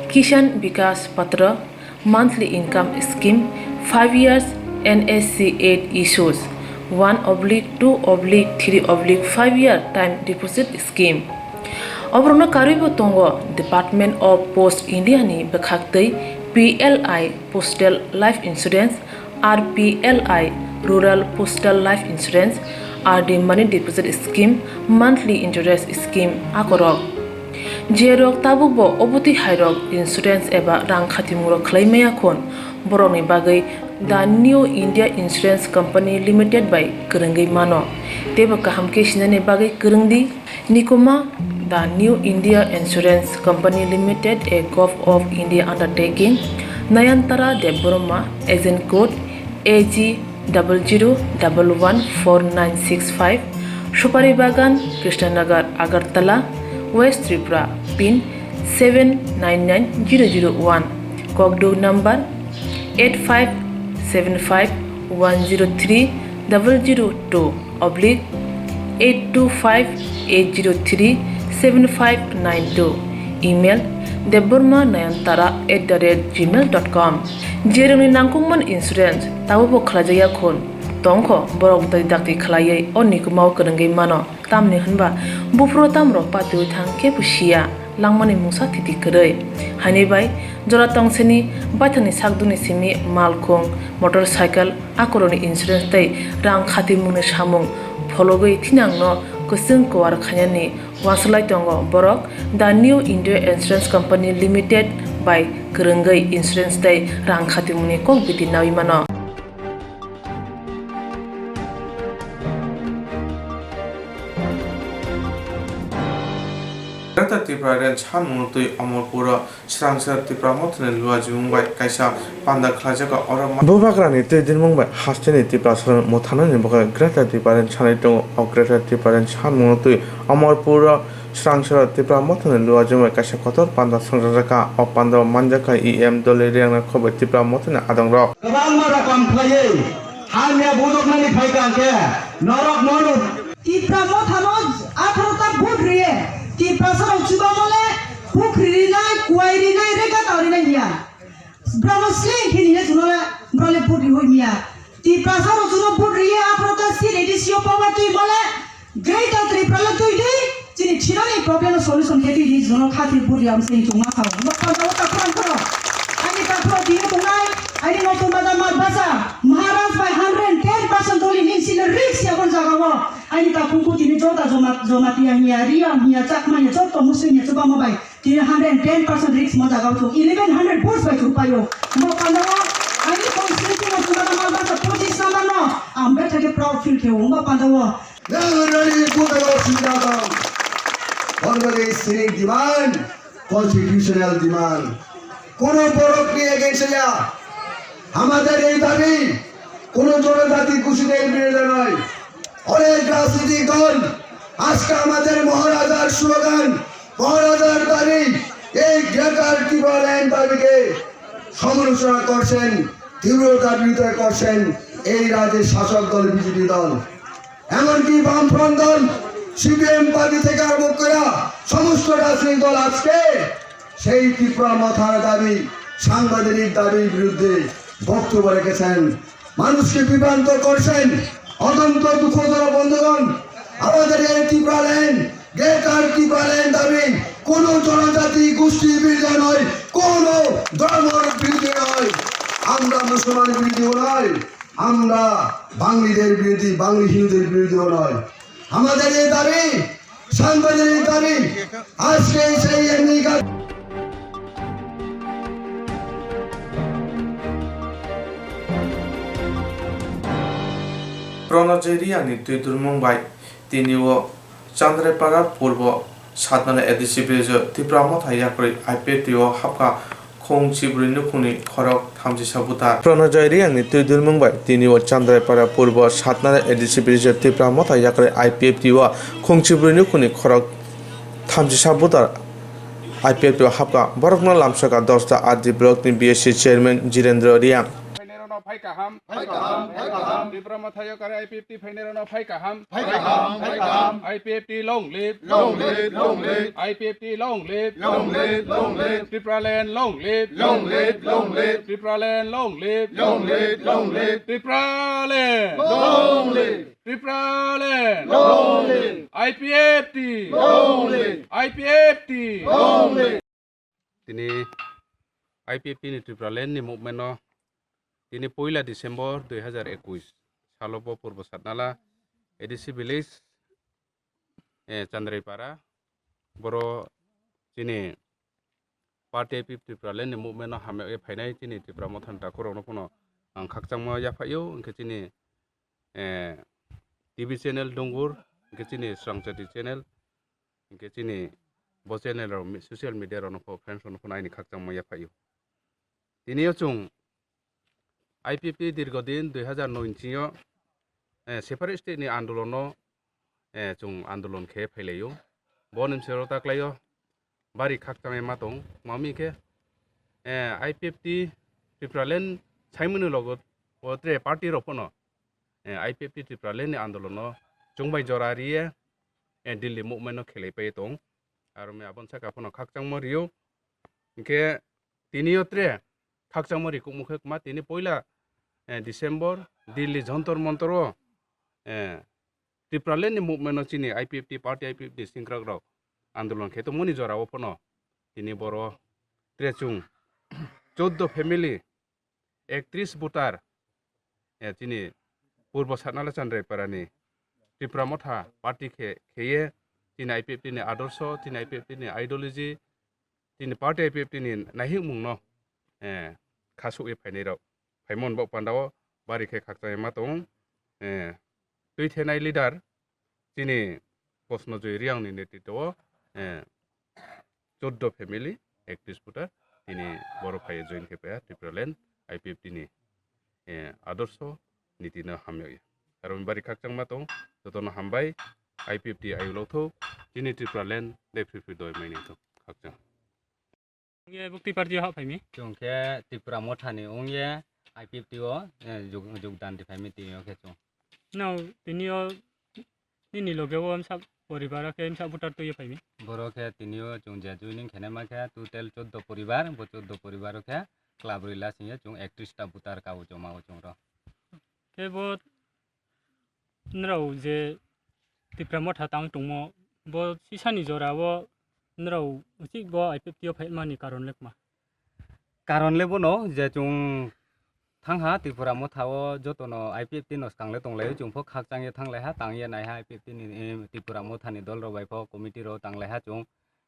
Kisan Vikas Patra, monthly income scheme, five years N S C eight issues, one oblique two oblique three oblique five year time deposit scheme. Oborokno karwibo tongo Department of Post India ni bwkhaktwi P L I Postal Life Insurance, R P L I Rural Postal Life Insurance, R D Money Deposit Scheme, Monthly Interest Scheme akorok. Jerok tabukbo obotwi hairok insurance eba rang khatimungrok khwlai maya khun, borokni bagwi the New India Insurance Company Limited bai kwrwngwi mano. Teibo kaham khe sinani bagwi kwrwng di. Nikuma, the New India Insurance Company Limited, a Govt of India undertaking, Nayantara Debbarma, agent code A G double zero double one four nine six five, Supari Bagan, Krishnanagar, Agartala, West Tripura, pin seven nine nine zero zero one, Kokduk number eight five seven five one zero three double zero two oblique eight two five eight zero three seven five nine two, email debbarma nayantara at the rate gmail dot com. Jerokni nangkukmani insurance tabukbo khwlaijakya khun tongkho, borok dai dakti khwlaiwi o nikumao kwrwngwi mano. Tamni hwnba buphuru tamrok patiwi thang kebo siya, langmani mungsa thiti kwrwi. Haini bai jora tongsini baithangni sakduni simi malkhung, motorcycle, akorokni insurance tei rang khatimungni samung phologwi thinangno kwchwng kuar khainani uansuk lai tongo borok. The New India Insurance Company Limited bai kwrwngwi insurance tei rang khatimungni kok biti naui mano. Greater Tipraland sanmungno twi Amarpuro Srangsa Tipra Mothani luajimung bai kaisa panda khlaijago. Oro ma- Bubagrani twi dirmung bai hasteni Tiprasarokno mothanani bagwi Greater Tipraland sanwi tongo. O Greater Tipraland sanmungno twi Amarpuro Srangsa Tipra Mothani luajimung bai kaisa kotor panda songchajakha. O pandao manjakha E M Doloi Rengna Khobai Tipra Mothani adongrok. Kwbangma rokom khlaiwi hamya bujoknani phaikha hwnkhe norok nono Tipra Mothano atharo ta vote riye, Tiprasarok chubamole pukhri rinai, kuai rinai, rega tau rinai hiya. Brano sling khini he chunole brole vote riwi miya. Tiprasarok chuno vote riye, aphano ta seat A D C o power twi mole, Greater Tripura le twi di, chini thinani problem no solution khe twi di, chuno khatri vote riya, chini chungma sao. Bo panda o ta khorang khoro. Ani ta khoro dino tongnai, ani no tongma da mal basa. Maharaj bai hundred ten percent doli ning sile risk ya bon jaga o. Ani ta khungku tini jota joma, joma tiya miya, riya miya, chakma miya, joto muslim miya, chubama bai. Tini hundred and ten percent risk mo jaga o eleven hundred votes bai chuk paio. Mo pandao ani constituency no chuna da mal basa pochis number no ang betha khe proud feel khe o. Mo pandao. Nang rani kota lo sida tong. Hor bagi sining demand, constitutional demand. Kono borok ni against ya. Amader ei dabi kono jonojati gosti der birodhe noi. Onek rajnitik dol ajke amader Maharajar slogan, Maharajar dabi, ei Greater Tipraland dabi ke সমালোচনা করছেন, তীব্রতার বিরোধিতা করছেন এই রাজ্যের শাসক দল বিজেপি দল। এমনকি বামফ্রন্ট দল, সিপিএম পার্টি থেকে আরম্ভ করে সমস্ত রাজনৈতিক দল আজকে সেই ত্রিপুরা মথার দাবি, সাংবিধানিক দাবির বিরুদ্ধে বক্তব্য রেখেছেন, মানুষকে বিভ্রান্ত করছেন। অত্যন্ত দুঃখজনক বন্ধুগণ, আমাদের এই ত্রিপুরাল্যান্ড, গ্রেটার ত্রিপুরাল্যান্ড দাবি কোনো জনজাতি গোষ্ঠী বিরোধী নয়, কোনো ধর্মের বিরোধী নয়। আমরা মুসলমান বিরোধীও নয়, আমরা বাঙালিদের বিরোধী, বাঙালি হিন্দুদের বিরোধীও নয়। আমাদের এই দাবি সাংবিধানিক দাবি। আজকে সেই এমনি Pronojoy Reang ni twi durmung bai tini o Chandraipara Purbo Satnala A D C village o Tipra Motha yakrwi I P F T o hapkha khung chibrwi nukhungni khorok thamchisa butar. Pronojoy Reang ni twi durmung bai tini o Chandraipara Purbo Satnala A D C village o Tipra Motha yakrwi I P F T o khung chibrwi nukhungni khorok thamchisa butar. I P F T o hapkha borokno lamsokha Dosda R D block ni B S C chairman Jirendra Reang. Phainairokno phai kaham. Phai kaham, phai kaham. Tipra Motha Yokare I P F T phainairokno phai kaham. Phai kaham, phai kaham. I P F T long live. Long live, long live. I P F T long live. Long live, long live. Tipraland long live. Long live, long live. Tipraland long live. Long live, long live. Tipraland. Long live. Tipraland. Long live. I P F T. Long live. I P F T. Long live. Tini I P F T ni Tipraland ni movement no tini poila December dui hazar ekush salo bo Purbo Satnala A D C village, eh, Chandraipara, boro chini party I P F T Tipraland ni movement no hamya phainai chini Tipra Motha ni takhurokno phano ang khakchangma yaphaio, hwnkhe chini, eh, T V channel Dungur, hwnkhe chini Srangchati channel, hwnkhe chini bo channel rok mi-, social media rokno pho, friends rokno phano aini khakchangma yaphaio. Tini o chwng I P F T dirgho din dui hazar noi ni sio, eh, separate state ni andolon no, eh, chwng andolon khe phailaio. Bo nimsero ta klaio bari khakchangma tong, mami khe, eh, I P F T Tipraland saimani logo o tre party rok phano, eh, I P F T Tipraland ni andolon no chwng bai jora riye, eh, Delhi movement no khelai pai tong. Aro me aboni saka phano khakchangma rio. Hwnkhe tini o tre khakchangma rikukmung khe kwma tini poila, eh, December Delhi Jantar Mantar o, eh, Tipraland ni movement no chini I P F T party I P F T singkrak rok andolon khe tongmani jora o phano tini boro tre chwng choddo family ektrish voter, eh, chini Purbo Satnala Chandraipara ni Tipra Motha party khe, kheye chini I P F T ni adorsho, chini I P F T ni ideology, chini party I P F T ni naihikmung no, eh, khasuk ye phainai rok. Phaimon bo panda o bari khe khakchangma tong, eh, twi thenai leader chini Kosno Joy Reang ni netritwo o, eh, choddo family, ektrish voter, tini boro phaiye join khe paiya Tipraland I P F T ni, eh, adorsho niti no hamya ya. Aro bari khakchangma tong, jotono hambai, I P F T ayuk lok thok, chini Tipraland de phir phir doi mai nang thok, khakchang. Ye bukti party hap phaimi? Chwng khe Tipra Motha ni wng ye I P F T o, eh, jug-, jugdan di phaimi tini o khe chwng. No, tini o nini loge o msa poribar o khe msa voter twi phaimi? Boro khe tini o chwng je joining khe naima khe total choddo poribar, bo choddo poribar o khe club rila sing ye chwng ektrish ta voter ka o joma o chwng ro. Khe bo nrao je Tipra Motha tang tongmo, bo sisani jora o nrao uchik bo I P F T o phaimani karon le kma? Karon le bono je chwng thangha Tipra Motha o jotono I P F T no swkang le tonglaio, chwng pho khakchang ye thanglaiha, tang ye naiha I P F T ni, eh, Tipra Motha ni dol rok bai pho committee rok tanglaiha chwng,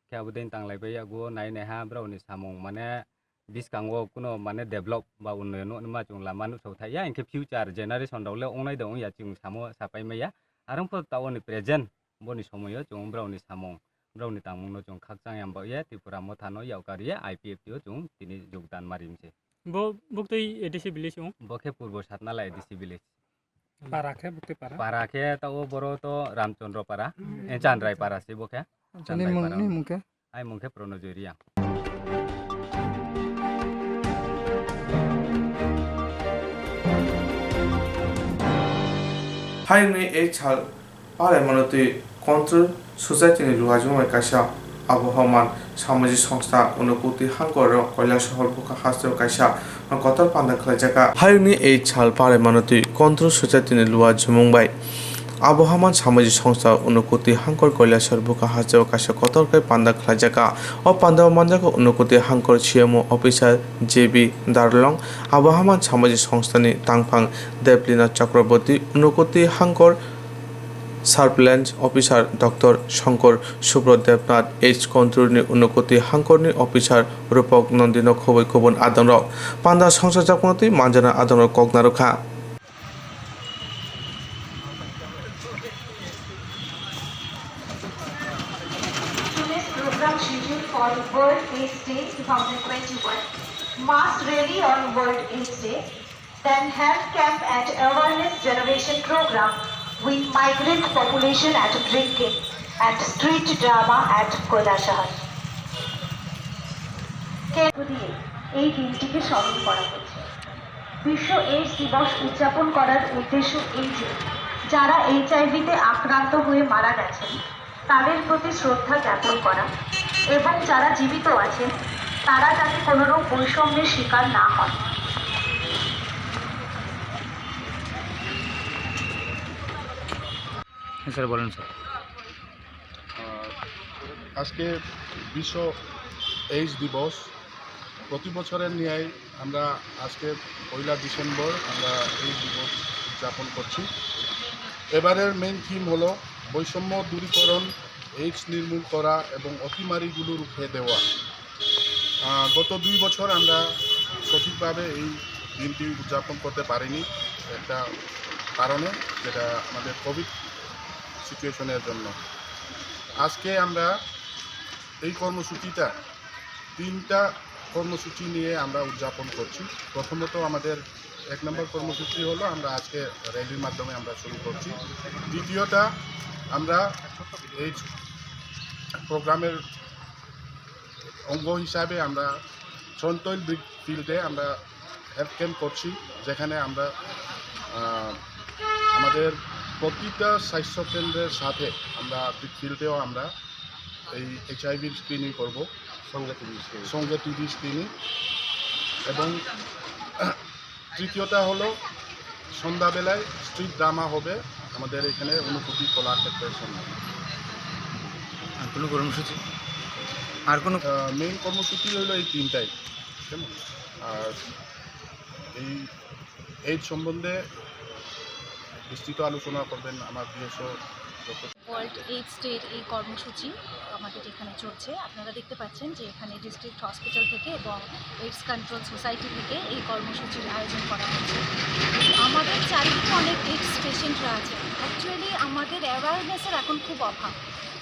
khe abo dei tanglai bai yago nai naiha brao ni samung mane bwskango kuno mane develop ba unnoyon nuknima chwng lama nuksa thai ya, hinkhe future generation rok le wngnai de wngya chwng samo sapai maya. Arwng pho ta oni present boni somoyo chwng brao ni samung, brao ni tangmung no chwng khakchang ya, bo ye Tipra Motha no yaukari ya I P F T o chwng tini jogdan mari mse. Bo buktui A D C village wng? Bo khe Purbo Satnala A D C village. Para khe buktui para? Para khe ta o boro to Ramchandra para, eh, Chandrai para se bo khe. Nini mung, nini mung khe? Ai mung khe Pronojoy Reang. Hayungni ei sal palai mano twi Control Society ni luajwng bai kaisa abohoman samajik songstha Unokoti Hangkor o Koilasahar bukha hasteo kaisa kotor panda khlaijak. Hayungni ei sal palai mano twi Control Society ni luajwng bai Abohaman samajik songstha Unokoti Hangkor Koilasahar bukha hasteo kaisa kotor khe panda khlaijak. O pandao manjago Unokoti Hangkor C M O officer J B Darlong, Abohaman samajik songstha ni tangphang Deblina Chakraborty, Unokoti Hangkor Surveillance Officer Doctor Shankar Subro Debnath, H Control ni Unokoti Hangkor ni officer Rupok Nandino khoboi kubun adongrok. Panda songchajakmano twi manjana adongrok kok narwkha. Today's program scheduled for World AIDS Day two thousand twenty-one, mass rally on World AIDS Day, then health camp and awareness generation program with migrant population at Brinkin and street drama at Koilasahar. এই দিনটিকে স্মরণ করা হচ্ছে। বিশ্ব এইডস দিবস উদযাপন করার উদ্দেশ্য এই যে, যারা এইচআইভিতে আক্রান্ত হয়ে মারা গেছেন, তাদের প্রতি শ্রদ্ধা জ্ঞাপন করা এবং যারা জীবিত আছেন, তারা যাতে কোনো রকম বৈষম্যের শিকার না হন। হ্যাঁ স্যার, বলেন স্যার। আহ, আজকে বিশ্ব এইডস দিবস। প্রতি বছরের ন্যায় আমরা আজকে পয়লা ডিসেম্বর আমরা এইডস দিবস উদযাপন করছি। এবারের মেইন থিম হলো বৈষম্য দূরীকরণ, এইডস নির্মূল করা এবং অতিমারিগুলো রুখে দেওয়া। আহ, গত দুই বছর আমরা সঠিকভাবে এই দিনটি উদযাপন করতে পারিনি একটা কারণে, যেটা আমাদের কোভিড সিচুয়েশনের জন্য। আজকে আমরা এই কর্মসূচিটা তিনটা কর্মসূচি নিয়ে আমরা উদযাপন করছি। প্রথমত আমাদের এক নম্বর কর্মসূচি হলো আমরা আজকে র‍্যালির মাধ্যমে আমরা শুরু করছি। দ্বিতীয়টা আমরা এই প্রোগ্রামের অঙ্গ হিসাবে আমরা সন্তৈল ব্রিক ফিল্ডে আমরা হেলথ ক্যাম্প করছি, যেখানে আমরা, আহ, আমাদের প্রতিটা স্বাস্থ্য কেন্দ্রের সাথে আমরা ব্রিক ফিল্ডেও আমরা এই এইচআইভি স্ক্রিনিং করব, সঙ্গে টিবি স্ক্রিনিং। সঙ্গে টিবি স্ক্রিনিং। এবং তৃতীয়টা হলো সন্ধ্যাবেলায় স্ট্রিট ড্রামা হবে আমাদের এখানে অনুভূতি কলাক্ষেত্রের সামনে। আর কোনো কর্মসূচি? আর কোনো আহ, মেইন কর্মসূচি হলো এই তিনটাই, কেমন? আর এই এইডস সম্বন্ধে বিস্তৃত আলোচনা করবেন আমার বিএসও ডক্টর। ওয়ার্ল্ড এইডস ডের এই কর্মসূচি আমাদের এখানে চলছে। আপনারা দেখতে পাচ্ছেন যে এখানে ডিস্ট্রিক্ট হসপিটাল থেকে এবং এইডস কন্ট্রোল সোসাইটি থেকে এই কর্মসূচির আয়োজন করা হয়েছে। আমাদের চারিদিকে অনেক এইডস পেশেন্টরা আছে। অ্যাকচুয়ালি আমাদের অ্যাওয়ারনেসের এখন খুব অভাব।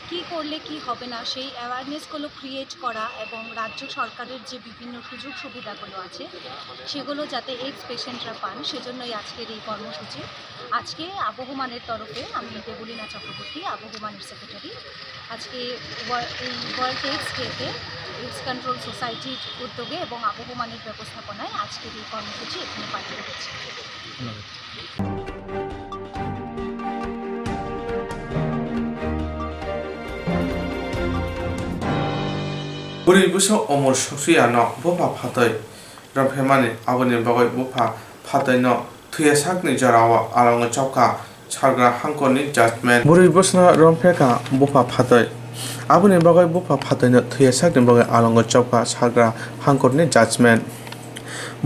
কী করলে কী হবে না, সেই অ্যাওয়ারনেসগুলো ক্রিয়েট করা এবং রাজ্য সরকারের যে বিভিন্ন সুযোগ সুবিধাগুলো আছে, সেগুলো যাতে এইডস পেশেন্টরা পান, সেজন্যই আজকের এই কর্মসূচি। আজকে আবহমানের তরফে আমি দেবলীনা চক্রবর্তী, আবহমানের সেক্রেটারি। আজকে ওয়া-, এই ওয়ার্ল্ড এইডস ডেতে এইডস কন্ট্রোল সোসাইটির উদ্যোগে এবং আবহমানের ব্যবস্থাপনায় আজকের এই কর্মসূচি এখানে পালিত হচ্ছে। ধন্যবাদ। Bwrwi bwsa Omor Suksuya no bupha phatwi romphemani, aboni bagwi bupha phatwi no thwiya sakni jorao alongo chopkha Sargra hangkorni judgment. Bwrwi bwsano romphekha bupha phatwi, aboni bagwi bupha phatwino thwiya sakni bagwi alongo chopkha Sargra hangkorni judgment.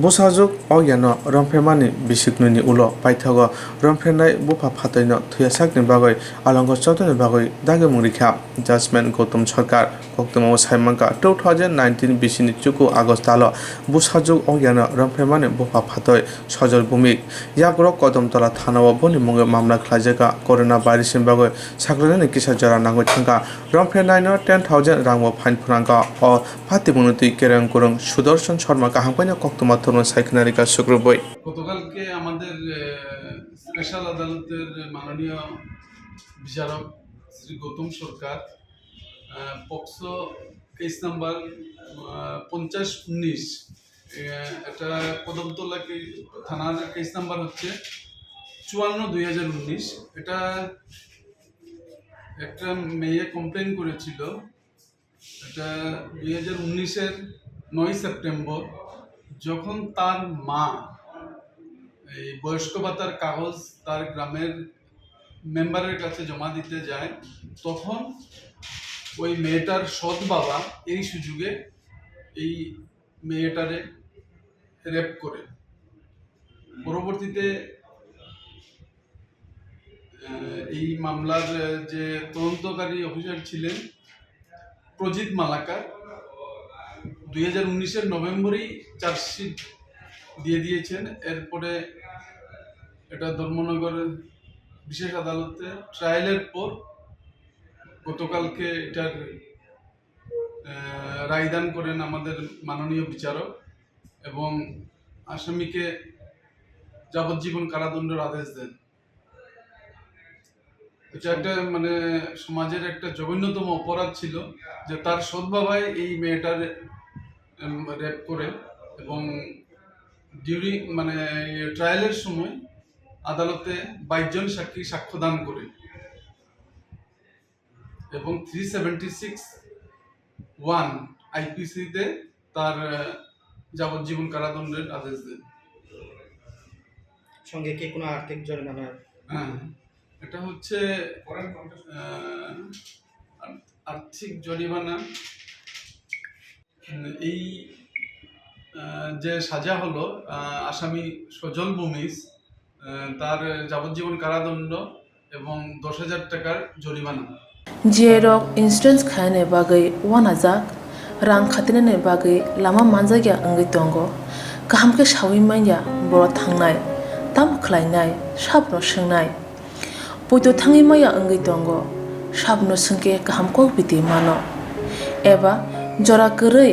Bwsajwk ogyano romphemani bisiknwini ulo paithago romphenai bupha phatwino thwiya sakni bagwi alongo chopnani bagwi dagimung rikha. Judgment Gautam Sarkar. Koktwmao saimankha, two thousand nineteen bisini chuku August talo bwsajwk ogyano romphemani bupha phatwi Sojol Bhumik. Yagrok Kodamtola thanao boni mungwi mamla khlaijakha. Corona virusni bagwi saklanani kisa jora nangwi thangkha. Romphenaino ten thousand rangbo fine phwnangkha. O patimungni twi kereng kwrwng Sudarshan Sharma kaham khaino koktwma thwrwngno sai khna rikha sukrubwi. গতকালকে আমাদের, আহ, স্পেশাল আদালতের মাননীয় বিচারক শ্রী গৌতম সরকার, আহ, POCSO case number, আহ, পঞ্চাশ উনিশ, আহ, এটা কদমতলা কে-, থানার case number হচ্ছে চুয়ান্ন দুই হাজার উনিশ। এটা একটা মেয়ে কমপ্লেন করেছিল, এটা দুই হাজার উনিশের নয় সেপ্টেম্বর, যখন তার মা এই বয়স্ক ভাতার কাগজ তার গ্রামের মেম্বারের কাছে জমা দিতে যায়, তখন ওই মেয়েটার সৎ বাবা এই সুযোগে এই মেয়েটারে রেপ করে। পরবর্তীতে, আহ, এই মামলার, আহ, যে তদন্তকারী অফিসার ছিলেন প্রজিত মালাকার, দুই হাজার উনিশের নভেম্বরেই চার্জশিট দিয়ে দিয়েছেন। এরপরে এটা ধর্মনগর বিশেষ আদালতে ট্রায়ালের পর গতকালকে এটার, আহ, রায়দান করেন আমাদের মাননীয় বিচারক এবং আসামিকে যাবজ্জীবন কারাদণ্ডের আদেশ দেন। এটা একটা, মানে, সমাজের একটা জঘন্যতম অপরাধ ছিল যে তার সৎ বাবাই এই মেয়েটার, উম, রেপ করে। এবং ডিউরি মানে ট্রায়ালের সময় আদালতে বাইশ জন সাক্ষী সাক্ষ্য দান করে এবং থ্রি সেভেন্টি সিক্স ওয়ান আইপিসিতে তার আহ, যাবজ্জীবন কারাদণ্ডের আদেশ দেন। সঙ্গে কি কোনো আর্থিক জরিমানা? হ্যাঁ, এটা হচ্ছে আহ, আর্থিক জরিমানা। উম, এই আহ, যে সাজা হলো আহ, আসামি সজল ভূমিজ, আহ, তার যাবজ্জীবন কারাদণ্ড এবং দশ হাজার টাকার জরিমানা। G I rok insurance khainani bagwi uanajak, rang khatinani bagwi lama manjakya wngwi tongo. Kaham khe saui manya boro thangnai, tamo khlainai, sabono swngnai. Poito thangwi maya wngwi tongo, sabono swngkhe kaham kok biti mano. Eba jora kwrwi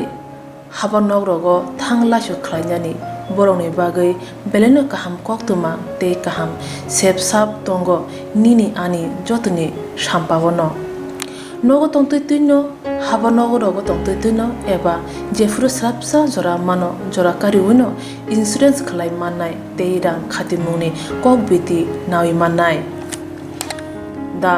haba nok rogo thang laisok khlainani borokni bagwi belaino kaham koktwma tei kaham sep sap tongo nini ani jotoni sampao no. Nogo tongtwi twino, haba nogo rogo tongtwi twino eba jephuru swrapsa jora mano jora kariwino insurance khlai mannai tei rang khatimungni kok biti nawi mannai. The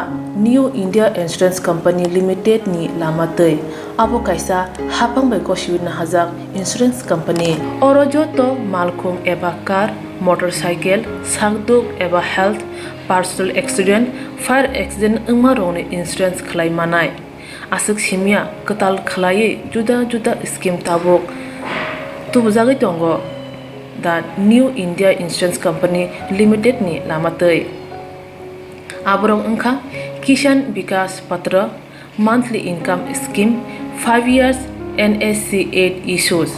New India Insurance Company Limited ni lama twi. Abo kaisa hapang bai gosiwi nahajak insurance company. Oro joto malkhung eba car, motorcycle, sakduk eba health, personal accident, fire accident wngma rokni insurance khlai manai. Aswk simya kwtal khlaiwi juda juda scheme tabuk tubujagwi tongo. The New India Insurance Company Limited ni lama twi. Aborok wngkha Kisan Vikas Patra, monthly income scheme, five years N S C eight issues,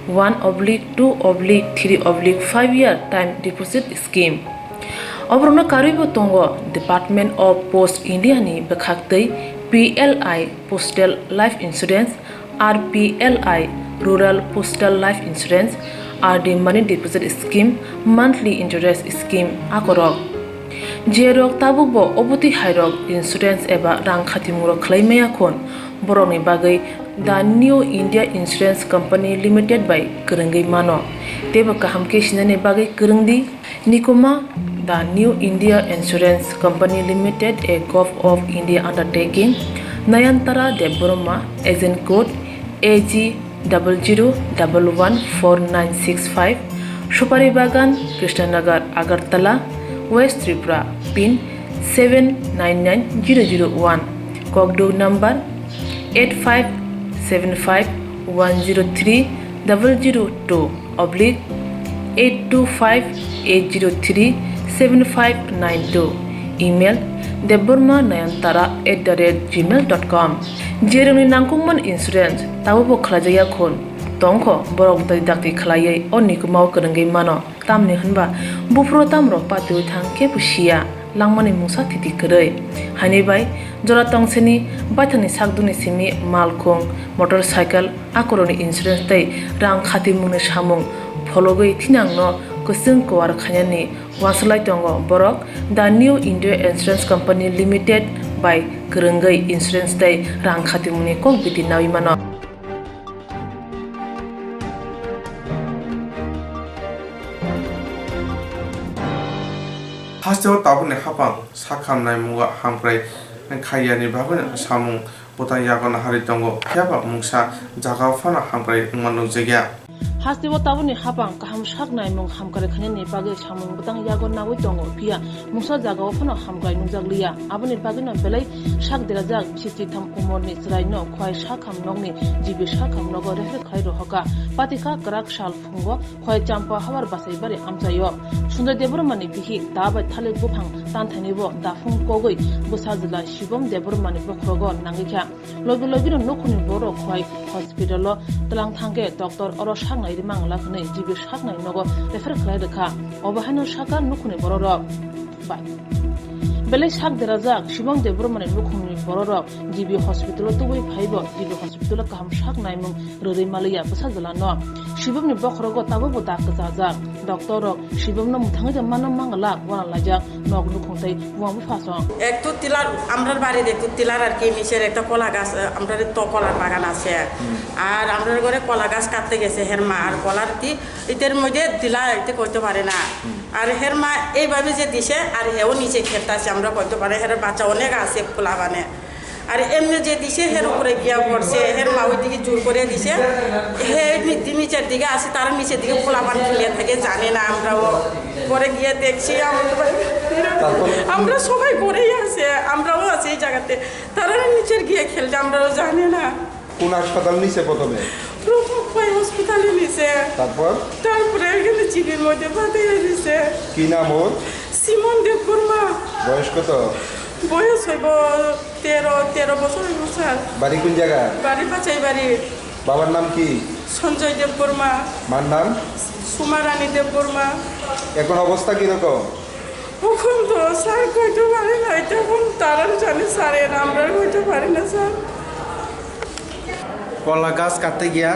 one oblique two oblique three oblique five year time deposit scheme. Oborokno karwibo tongo Department of Post India ni bwkhaktwi P L I Postal Life Insurance, R P L I, Rural Postal Life Insurance, R D Money Deposit Scheme, Monthly Interest Scheme akorok. Jerok tabukbo obotwi hairok insurance eba rang khatimung rok khlai maya khun, borokni bagwi The New India Insurance Company Limited bai kwrwngwi mano. Teibo kaham khe sinani bagwi kwrwng di. Nikuma, The New India Insurance Company Limited, a Gov of India undertaking, Nayantara Debbarma, agent code A G double zero double one four nine six five, Supari Bagan, Krishnanagar, Agartala, West Tripura, pin seven nine nine zero zero one, kokduk number eight five seven five one zero three double zero two oblique eight two five eight zero three seven five nine two, email debbarma nayantara at the rate gmail dot com. Jerokni nangkukmani insurance tabukbo khlaijakya khun tongkho, borok bwtwi dakti khlaiwi o nikumao kwrwngwi mano. Tamni hwnba buphuru tamrok patiwi thang kebo siya langmani mungsa thiti kwrwi. Haini bai jora tongsini baithangni sakduni simi malkhung, motorcycle, akorokni insurance tei rang khatimungni samung phologwi thinangno kwchwng kuar khainani uansuk lai tongo borok. The New India Insurance Company Limited bai kwrwngwi insurance tei rang khatimungni kok biti nawi mano. Hasteo tabukni hapang sak hamnai mungo hamkrai khaiyani bagwino samung bwtang yago naharwi tongo, phiyaba mungsa jagao phano hamkrai wngma nukjakya. Hasteo tabukni hapang kaham sak naimung hamkrai khainani bagwi samung bwtang yago nawi tongo, phiya mungsa jagao phano hamkrai nukjakliya. Aboni bagwino belai sak derajak bisi chitham umorni chwraino khwai sak ham nokni G B sak ham nogo refer khlai rohorkha. Patikha kwrak sal phungo khwai Champa habar Basaibari amchaio. Sunday Debbarmani bihik da bai thalik buphang tanthainibo daphung kogwi bwsa jwla Shibam Debbarmani bokhorogo nangwikha. Logi logino nukhungni borok khwai hospitalo twlang thangkhe doctor oro saknai rimang lak hwnwi G B saknai nogo refer khlai rwkha. Obo haino sakha nukhungni bororok. Bai. Belai sak derajak Shibam Debbarmani nukhungni bororok G B hospitalo tubui phaibo G B hospitalo kaham sak naimung rwrwi maliya bwsa jwlano. Shibamni bokhorogo tabukbo da kwchajak. Doctor rok sibomno mwthangwi tongmano mangala uanalaijak nok nukhung tei buang bupha song. একটু টিলার, আমরার বাড়ির একটু টিলার আর কি, নিচের একটা কলা গাছ, আহ, আমরার তো কলার বাগান আছে। আর আমরার ঘরে কলা গাছ কাটতে গেছে হের মা, আর কলার কি ইতের মধ্যে দিলা ইতে করতে পারে না। আর হের মা এইভাবে যে দিছে, আর হেও নিচে খেতে আছে, আমরা করতে পারে, হের বাচ্চা অনেক আছে খোলা বানে। আর এমনি যে দিছে, হের উপরে গিয়া পড়ছে, হের মা ওইদিকে জোর করে দিছে। হে নি-, নিচের দিকে আসে, তার নিচের দিকে পোলাপান খেলে থাকে, জানে না। আমরাও পরে গিয়ে দেখছি, আমরা, তারপর? আমরা সবাই পড়েই আছে, আমরাও আছি এই জায়গাতে। তারা নিচের গিয়ে খেলছে, আমরাও জানি না। কোন হাসপাতাল নিছে প্রথমে? প্রথম কই হসপিটালে নিছে। তারপর? তারপরে এখানে জিবির মধ্যে পাঠিয়ে দিছে। কি নাম ওর? সিমন দেববর্মা। বয়স কত? বয়স হইব তেরো, তেরো বছর হইব, স্যার। বাড়ি কোন জায়গা? বাড়ি পাচাইবাড়ি। বাবার নাম কি? সঞ্জয় দেববর্মা। মার নাম? সুমারানী দেববর্মা। এখন অবস্থা কিরকম? এখন তো স্যার কইতে পারি না, এটা এখন তারার জানে স্যার, এর আমরা কইতে পারি না স্যার। কলা গাছ কাটতে গিয়া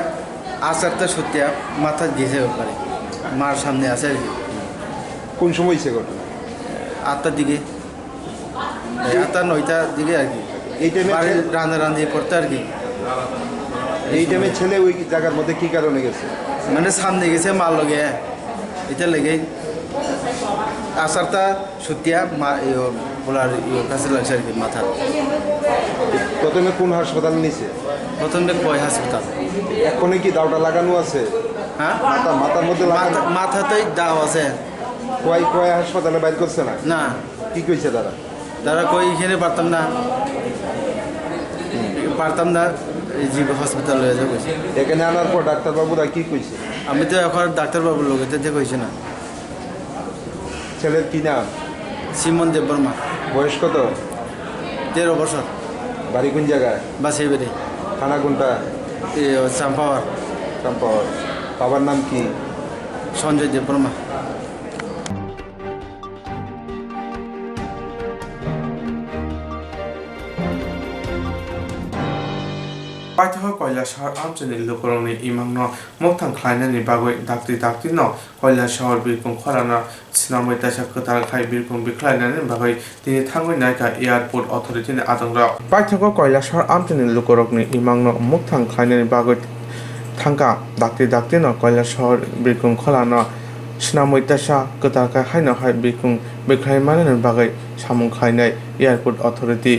আচারটা সত্যিয়া মাথা গেছে ব্যাপারে, মার সামনে আছে আর কি। কোন সময় হয়েছে ঘটনা? আটটার দিকে। এই আটটা নয়টার দিকে আর কি। এই টাইমে বাড়ির ছেলে রান্না রান্নি করতে আর কি। এই টাইমে ছেলে ওই জায়গার মধ্যে কি কারণে গেছে? মানে সামনে গেছে মার লগে, এটা লেগে আচারটা সত্যিয়া মা ইয়ো বলার ইয়ো কাছে লাগছে আর কি মাথা। প্রথমে কোন হাসপাতাল নিছে? প্রথমে কয় হাসপাতাল। এখনো কি দাওটা লাগানো আছে? হ্যাঁ? মাথা, মাথার মধ্যে লাগানো? মাথা, মাথাতেই দাও আছে। কয়, কয় হাসপাতালে বাইর করছে না? না। কি কইছে তারা? তারা কই এখানে পারতাম না, পারতাম না, এই যে হসপিটাল লয়ে যাবো। এখানে আনার পর ডাক্তারবাবুরা কি কইছে? আমি তো এখন ডাক্তারবাবুর লগে তো দেখা হয়েছে না। ছেলের কি নাম? সিমন দেববর্মা। বয়স কত? তেরো বছর। বাড়ি কোন জায়গায়? বাসাইবাড়ি। থানা কোনটা? এ, চাম্পাওয়ার। চাম্পাওয়ার। বাবার নাম কি? সঞ্জয় Debbarma. Paithago Koilasahar amchaini lukurokni imangno mokthang khlainani bagwi dakti daktino Koilasahar Birkhung khorano swnamwi teisa kwtal khai birkhung bikhlainani bagwi tini thangwi naikha Airport Authority ni adongrok. Paithago Koilasahar amchaini lukurokni imangno mokthang khlainani bagwi thangkha dakti daktino Koilasahar Birkhung khorano swnamwi teisa kwtal khai haino hai birkhung bikhlai manani bagwi samung khlainai Airport Authority.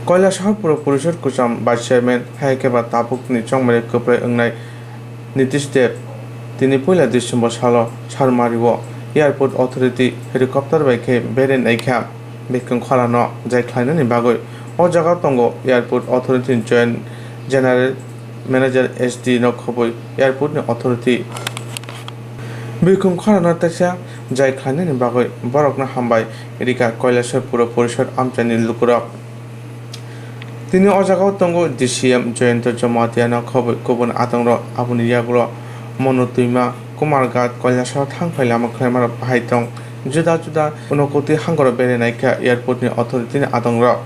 Koilasahar Puro Porishod Kwcham Vice Chairman hai khe ba tabukni chongmani kwplai wngnai Nitish Deb tini puila December salo Sarmario Airport Authority helicopter bai khe berai naikha birkhung khorano jai khlainani bagwi. O jaga tongo Airport Authority ni Joint General Manager S D no khobwi airport ni authority. Birkhung khorano teisa jai khlainani bagwi borokno hambai rikha Koilasahar Puro Porishod amchaini lukurok. Tini o jagao tongo D C M Jayanta Jamatia no khobwi kubun adongrok, aboni yagulo Monu Twima, Kumar Ghat, Koilasahar thang phai lama khlaimarok bahai tong juda juda unokoti hangoro berai naikha airport ni authority ni adongrok.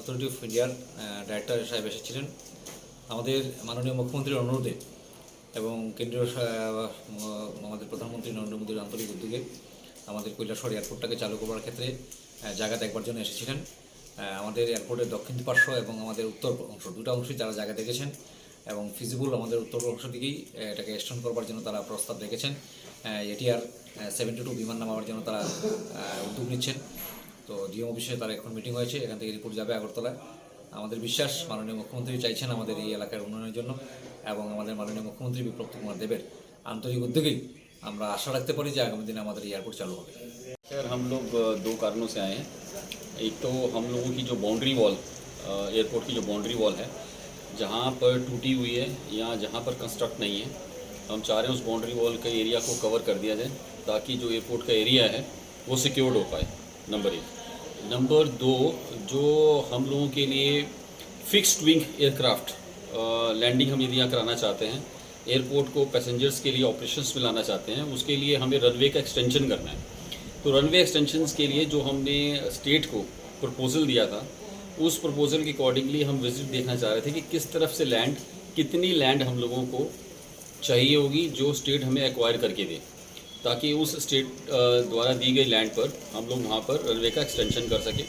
Authority of ইন্ডিয়ার, আহ, ডাইরেক্টর সাহেব এসেছিলেন। আমাদের মাননীয় মুখ্যমন্ত্রীর অনুরোধে এবং কেন্দ্রীয় সা-, আহ, আমাদের প্রধানমন্ত্রী নরেন্দ্র মোদীর আন্তরিক উদ্যোগে আমাদের কৈলাসহর এয়ারপোর্টটাকে চালু করবার ক্ষেত্রে, আহ, জায়গা দেখবার জন্য এসেছিলেন। আহ, আমাদের এয়ারপোর্টের দক্ষিণ পার্শ্ব এবং আমাদের উত্তর অংশ, দুটো অংশই তারা জায়গা দেখেছেন এবং ফিজিবল আমাদের উত্তর অংশ দিকেই, আহ, এটাকে এক্সটেন্ড করবার জন্য তারা প্রস্তাব রেখেছেন। আহ, এটিআর, আহ, সেভেন্টি টু বিমান নামাবার জন্য তারা, আহ, উদ্যোগ নিচ্ছেন। তো ডিএম অফিসে তার এখন মিটিং হয়েছে, এখান থেকে রিপোর্ট যাবে আগরতলায়। আমাদের বিশ্বাস, মাননীয় মুখ্যমন্ত্রী চাইছেন আমাদের এই এলাকার উন্নয়নের জন্য। এবং আমাদের মাননীয় মুখ্যমন্ত্রী বিপ্লব কুমার দেবের আন্তরিক উদ্যোগেই আমরা আশা রাখতে পারি যে আগামী দিনে আমাদের এয়ারপোর্ট চালু হবে। सर, हम लोग, अ, दो कारणों से आए हैं। एक तो हम लोगों की जो बाउंड्री वॉल, अ, एयरपोर्ट की जो बाउंड्री वॉल है, जहाँ पर टूटी हुई है या जहाँ पर कंस्ट्रक्ट नहीं है, हम चाह रहे हैं उस बाउंड्री वॉल के एरिया को कवर कर दिया जाए, ताकि जो एयरपोर्ट का एरिया है, वो सिक्योर्ड हो पाए। नंबर एक। नंबर दो, जो हम लोगों के लिए फिक्स्ड विंग एयरक्राफ्ट, अ, लैंडिंग हम यदि यहाँ कराना चाहते हैं, एयरपोर्ट को पैसेंजर्स के लिए ऑपरेशंस में लाना चाहते हैं, उसके लिए हमें रनवे का एक्सटेंशन करना है। तो रनवे एक्सटेंशंस के लिए जो हमने स्टेट को प्रपोजल दिया था, उस प्रपोजल के अकॉर्डिंगली हम विजिट देखना चाह रहे थे कि किस तरफ से लैंड, कितनी लैंड हम लोगों को चाहिए होगी जो स्टेट हमें एक्वायर करके दे, ताकि उस स्टेट, अ, द्वारा दी गई लैंड पर हम लोग वहाँ पर रनवे का एक्सटेंशन कर सकें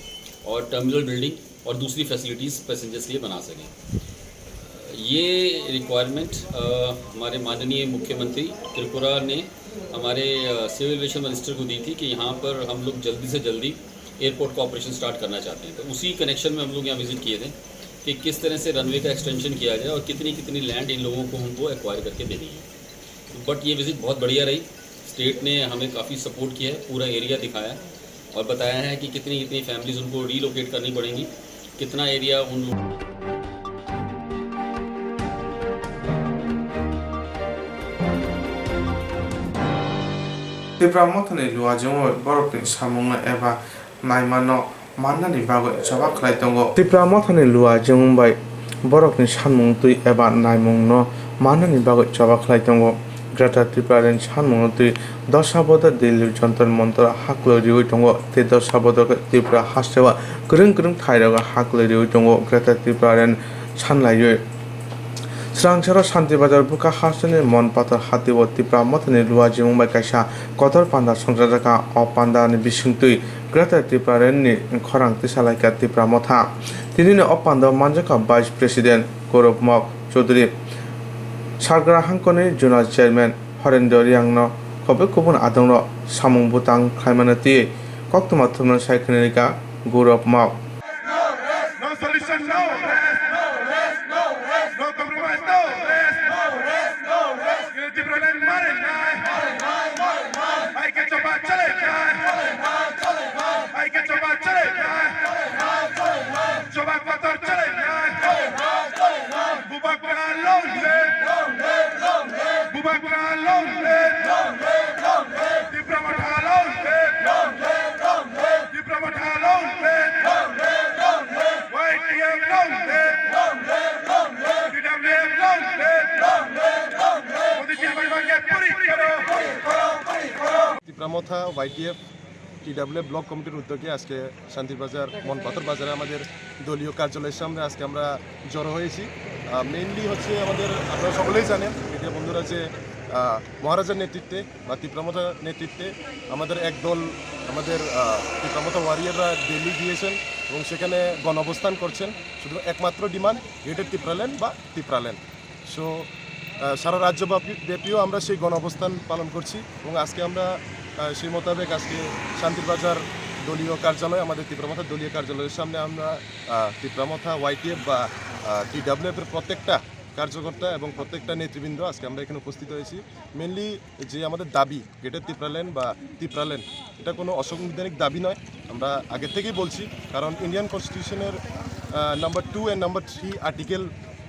और टर्मिनल बिल्डिंग और दूसरी फैसिलिटीज़ पैसेंजर्स के लिए बना सकें। ये रिक्वायरमेंट, अ, हमारे माननीय मुख्यमंत्री त्रिपुरा ने हमारे, अ, सिविल एविएशन मिनिस्टर को दी थी कि यहाँ पर हम लोग जल्दी से जल्दी एयरपोर्ट का ऑपरेशन स्टार्ट करना चाहते हैं। तो उसी कनेक्शन में हम लोग यहाँ विजिट किए थे कि किस तरह से रनवे का एक्सटेंशन किया जाए और कितनी कितनी लैंड इन लोगों को हमको एक्वायर करके देनी है। बट ये विजिट बहुत बढ़िया रही। स्टेट ने हमें काफ़ी सपोर्ट किया है, पूरा एरिया दिखाया और बताया है कि कितनी कितनी फैमिलीज उनको रीलोकेट करनी पड़ेंगी, कितना एरिया उन लोग Tipra Mothani luaijwngwi borokni samungno eba naimano mannani bagwi choba khlai tongo. Tipra Mothani luaijwng bai borokni sanmung twi eba naimungno mannani bagwi choba khlai tongo. Greater Tipraland sanmungno twi Dosa Bodol Delhi Jantar Mantar haklwi riwi tongo, tei Dosa Bodol khe Tripura hasteo kwrwng kwrwng thairogo haklwi riwi tongo Greater Tipraland sanlaiwi. Swrangcharo Shanti Bazar bwkha hasteni Mon Pathor hatio Tipra Mothani luaijwng bai kaisa kotor panda songchajak kha. O pandani bisingtwi Greater Tipraland ni khorang tisalaikha Tipra Motha. Tinini o pandao manjakha Vice President Gaurav Mok Chaudhary, Sagra Hangkoni Zonal Chairman Horendra Riangno, khobwi kubun adongrok samung bwtang khlaimano twiwi koktwma thumnani sai khwnarikha Gaurav Mok. No solution, no rest, no rest, no rest, no compromise, no rest, no rest, no rest. Tipraland mare nai. Ai ke choba chale nai. Ai ke choba chale nai. Choba kotor chale nai. Bubagra long live. Bubagra long live. Tipra Motha long live. Tipra Motha long live. Y T F long live. T W F long live. Modi জি কে মাঙ্গে পুরি করো। Tipra Motha, Y T F, T W F block কমিটির উদ্যোগে আজকে শান্তির বাজার, মনপাথর বাজারে আমাদের দলীয় কার্যালয়ের সামনে আজকে আমরা জড়ো হয়েছি। মেইনলি হচ্ছে আমাদের, আপনারা সকলেই জানেন, মিডিয়া বন্ধুরা, যে আহ, মহারাজার নেতৃত্বে বা তিপ্রামথার নেতৃত্বে আমাদের এক দল, আমাদের আহ, তিপ্রামথা ওয়ারিয়ররা দিল্লি গিয়েছেন এবং সেখানে গণঅবস্থান করছেন। শুধু একমাত্র ডিমান্ড, গ্রেটার তিপ্রাল্যান্ড বা তিপ্রাল্যান্ড। সো সারা রাজ্যব্যাপী ব্যাপীও আমরা সেই গণঅবস্থান পালন করছি এবং আজকে আমরা আহ, সেই মোতাবেক আজকে শান্তির বাজার দলীয় কার্যালয়, আমাদের তিপ্রামথার দলীয় কার্যালয়ের সামনে আমরা আহ, তিপ্রামথা ওয়াইটিএফ বা টি ডাব্লিউ এফ এর প্রত্যেকটা কার্যকর্তা এবং প্রত্যেকটা নেতৃবৃন্দ আজকে আমরা এখানে উপস্থিত হয়েছি। মেনলি যে আমাদের দাবি, গ্রেটার তিপ্রাল্যান্ড বা তিপ্রাল্যান্ড, এটা কোনো অসাংবিধানিক দাবি নয়। আমরা আগে থেকেই বলছি, কারণ ইন্ডিয়ান কনস্টিটিউশনের number two and number three article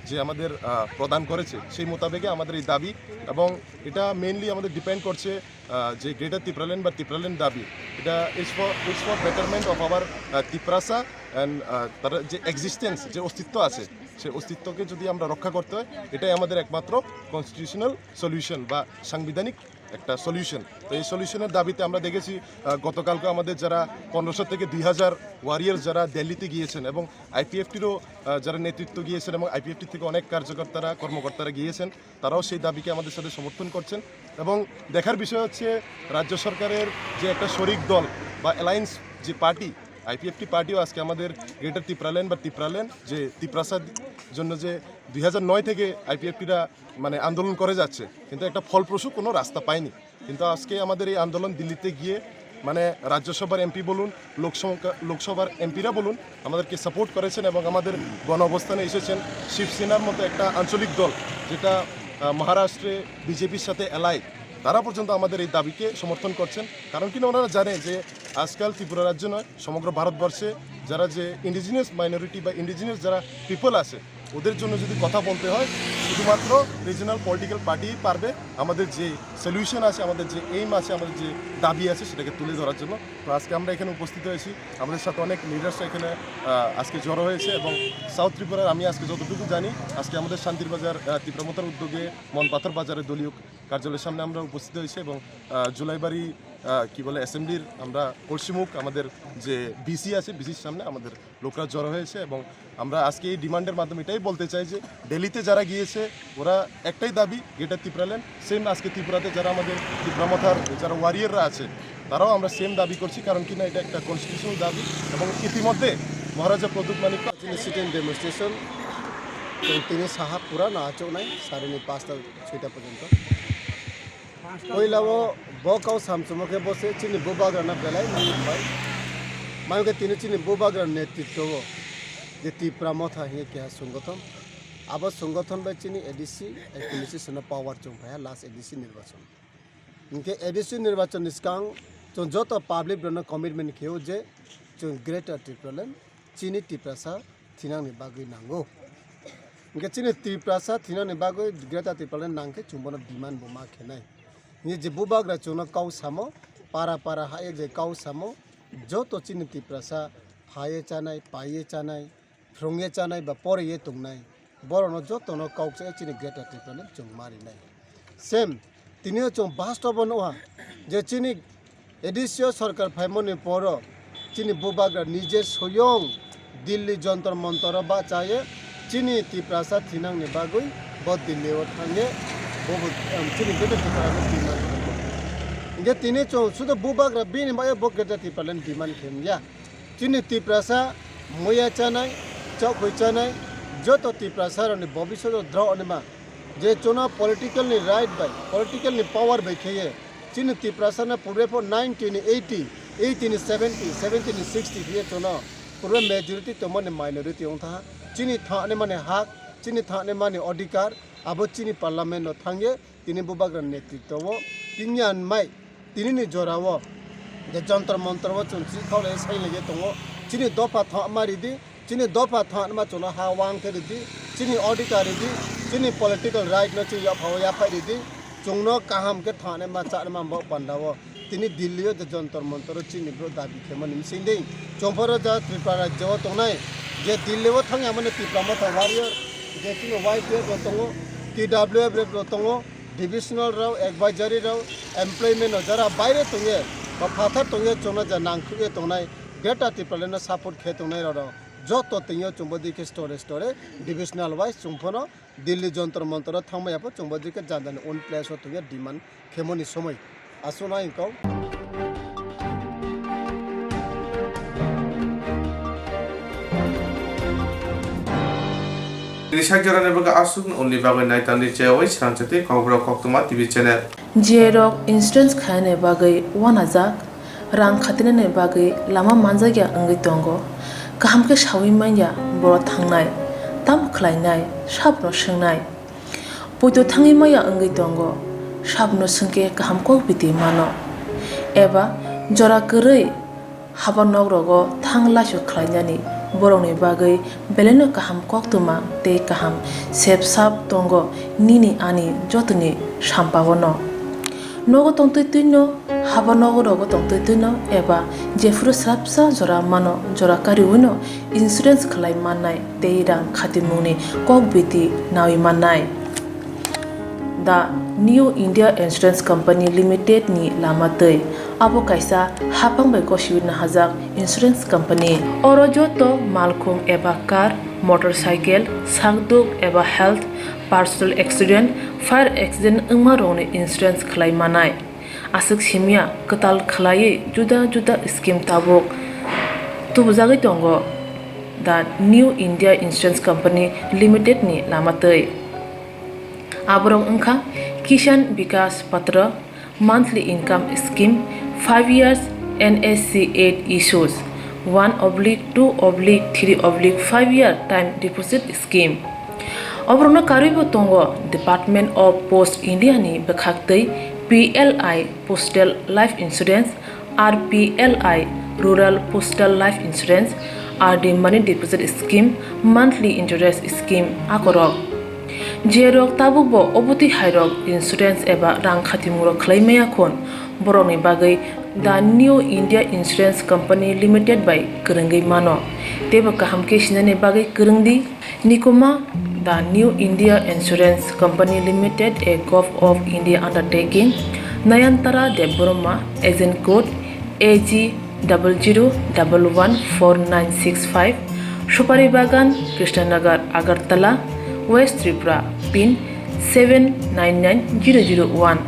যে আমাদের আহ, প্রদান করেছে, সেই মোতাবেকে আমাদের এই দাবি। এবং এটা মেইনলি আমাদের ডিপেন্ড করছে আহ, যে গ্রেটার তিপ্রাল্যান্ড বা তিপ্রাল্যান্ড দাবি, এটা is for, it's for betterment of our Tiprasa and তার যে এক্সিস্টেন্স, যে অস্তিত্ব আছে, সেই অস্তিত্বকে যদি আমরা রক্ষা করতে হয়, এটাই আমাদের একমাত্র কনস্টিটিউশনাল সলিউশন বা সাংবিধানিক একটা সলিউশন। তো এই সলিউশনের দাবিতে আমরা দেখেছি আহ, গতকালকে আমাদের যারা পনেরোশো থেকে দুই হাজার ওয়ারিয়ার্স যারা দিল্লিতে গিয়েছেন এবং আইপিএফটিরও যারা নেতৃত্ব গিয়েছেন এবং আইপিএফটি থেকে অনেক কার্যকর্তারা, কর্মকর্তারা গিয়েছেন, তারাও সেই দাবিকে আমাদের সাথে সমর্থন করছেন। এবং দেখার বিষয় হচ্ছে, রাজ্য সরকারের যে একটা শরিক দল বা অ্যালায়েন্স যে পার্টি, আইপিএফটি পার্টিও আজকে আমাদের গ্রেটার তিপ্রাল্যান্ড বা তিপ্রাল্যান্ড যে তিপ্রাসার জন্য যে দুই হাজার নয় থেকে আইপিএফটিরা মানে আন্দোলন করে যাচ্ছে, কিন্তু একটা ফলপ্রসূ কোনো রাস্তা পায়নি। কিন্তু আজকে আমাদের এই আন্দোলন দিল্লিতে গিয়ে মানে রাজ্যসভার এমপি বলুন, লোকসভা লোকসভার এমপিরা বলুন, আমাদেরকে সাপোর্ট করেছেন এবং আমাদের গণ অবস্থানে এসেছেন। শিবসেনার মতো একটা আঞ্চলিক দল, যেটা আহ, মহারাষ্ট্রে বিজেপির সাথে অ্যালাইড, তারা পর্যন্ত আমাদের এই দাবিকে সমর্থন করছেন। কারণ কিনা ওনারা জানে যে আজকাল ত্রিপুরা রাজ্য নয়, সমগ্র ভারতবর্ষে যারা যে ইন্ডিজিনাস মাইনরিটি বা ইন্ডিজিনাস যারা পিপল আছে, ওদের জন্য যদি কথা বলতে হয়, শুধুমাত্র রিজিওনাল পলিটিক্যাল পার্টি পারবে আমাদের যে সলিউশন আছে, আমাদের যে এইম আছে, আমাদের যে দাবি আছে, সেটাকে তুলে ধরার জন্য। তো আজকে আমরা এখানে উপস্থিত হয়েছি, আমাদের সাথে অনেক লিডার্স এখানে আহ, আজকে জড়ো হয়েছে এবং সাউথ ত্রিপুরার, আমি আজকে যতটুকু জানি, আজকে আমাদের শান্তির বাজার আহ, ত্রিপুরা মথার উদ্যোগে, মনপাথর বাজারে দলীয় কার্যালয়ের সামনে আমরা উপস্থিত হয়েছি এবং আহ, জুলাইবাড়ি আহ, কি বলে, অ্যাসেম্বলির আমরা কলসিমুখ আমাদের যে ভিসি আছে, ভিসির সামনে আমাদের লোকরা জড়ো হয়েছে এবং আমরা আজকে এই ডিমান্ডের মাধ্যমে এটাই বলতে চাই যে দিল্লিতে যারা গিয়েছে, ওরা একটাই দাবি, গ্রেটার ত্রিপুরাল্যান্ড। সেম আজকে ত্রিপুরাতে যারা আমাদের ত্রিপুরা মথার যারা ওয়ারিয়ররা আছে, তারাও আমরা সেম দাবি করছি, কারণ কি না, এটা একটা কনস্টিটিউশনাল দাবি। এবং ইতিমধ্যে মহারাজা প্রদ্যুৎ Manikya Chini sit-in demonstration chwng tini saha pura no achuknai, sarini pasta soita porjonto. Puila o bo kau samchwmo khe bo se chini bubagrano belai nangkukbai. Mao khe tini chini bubagra netritwo o je Tipra Motha hinkhe keha songothon. Abo songothon bai chini A D C administration no power chwng phaiha last A D C nirbachon. Hinkhe A D C nirbachon ni swkang chwng joto public rokno commitment khe o je chwng Greater Tipraland chini Tiprasa thinangni bagwi nango. Hinkhe chini Tiprasa thinangni bagwi Greater Tipraland nangkhe chwng bono demand bo ma khenai. Hinkhe je bubagra chwngno kau samo, para para hai je kau samo, joto chini Tiprasa phaiye chanai, paiye chanai, phrwngye chanai ba poriye tongnai, borokno jotono kok se chini Greater Tipraland chwng ma rinai. Same, tini o chwng bastobo nukha je chini A D C o sorkar phaimani poro chini bubagra nije soyong Delhi Jantar Mantar o bahchaye chini Tiprasa thinangni bagwi bo Delhi o thangye bo bo, em, chini Greater Tipraland demand khago. Hinkhe tini chwng sudo bubagra bini bagwi bo Greater Tipraland demand khe wngya. Chini Tiprasa muiya chanai, chokhui chanai, joto Tiprasa rokni bobiswt o draw onima je chwngno political ni right bai, political ni power bai kheye chini Tiprasa no purbe pho nineteen eighty, eighteen seventy, seventeen sixty phiye chwngno purbe majority tongmani minority wngtha. Chini thangni mani hak, chini thangni mani odhikar, abo chini parliament no thangye tini bubagra netritwo o tini anmai tinini jora o je Jantar Mantar o chwng chikhaulai sailaiye tongo. Chini dopha thangma ridi, chini dopha thangma chwngno ha wang khe ridi, chini odhikar ridi, chini political right no chini yaphao yaphai ridi, chwngno kaham khe thangma chanma bo panda o. Tini Delhi o je Jantar Mantar o chini bro dabi khemani bisingdi chwngphoro ja Tripura rajyo o tongnai je Delhi o thangya mani Tipra Motha warrior je chini Y T F rok tongo, T W F rok tongo, divisional rok, advisory rok, employment rok jara baire tongye ba phatar tongye chwngno ja nangkhukye tongnai Greater Tipraland no support khe tongnai rok joto tongyo chwngbo dikhe store store divisional wise chwngphano Delhi Jantar Mantar o thangmaya pho chwngbo dikhe jani jani own place o tongya demand khemoni somoi. Aswkno ang kok. Tini sak jorani bagwi aswk unni bagwi naitandi chewai srangchati Kokborok Koktwma T V channel. J rok insurance khainani bagwi wanajak. Rang khatinani bagwi lama manjakya wngwi tongo. Kaham khe saui manya borok thangnai, tamo khlainai, sabono swngnai. Poito thangwi manya wngwi tongo, sabono swngkhe kaham kok biti mano. Eba jora kwrwi haba nok rogo thang laisu khlainani borokni bagwi belaino kaham koktwma tei kaham sep sap tongo nini ani jotoni sampaono. Nogo tongtwi twino, haba nogo rogo tongtwi twino eba jephuru swrapsa jora mano, jora kariwino insurance khlai mannai tei rang khatimungni kok biti naui mannai. The New India Insurance Company Limited ni lama twi. Abo kaisa hapang bai gosiwi nahajak insurance company. Oro joto malkhung eba car, motorcycle, sakduk eba health, personal accident, fire accident wngma rokni insurance khlai manai. Aswk simya kwtal khlaiwi juda juda scheme tabuk tubujagwi tongo the New India Insurance Company Limited ni lama twi. Aborok wngkha Kisan Vikas Patra, monthly income scheme, five years N S C eight issues one oblique two oblique three oblique five year time deposit scheme. Oborokno karwibo tongo Department of Post India ni bwkhaktwi P L I Postal Life Insurance, R P L I Rural Postal Life Insurance, R D Money Deposit Scheme, Monthly Interest Scheme akorok. Jerok tabukbo obotwi hairok insurance eba rang khatimungrok khlai maya khon, borokni bagwi The New India Insurance Company Limited bai kwrwngwi mano. Teibo kaham khe sinani bagwi kwrwng di. Nikuma, The New India Insurance Company Limited, a Govt of India undertaking, Nayantara Debbarma, Agent Code A G double zero double one four nine six five, Supari Bagan, Krishnanagar, Agartala, West Tripura, pin seven nine nine zero zero one,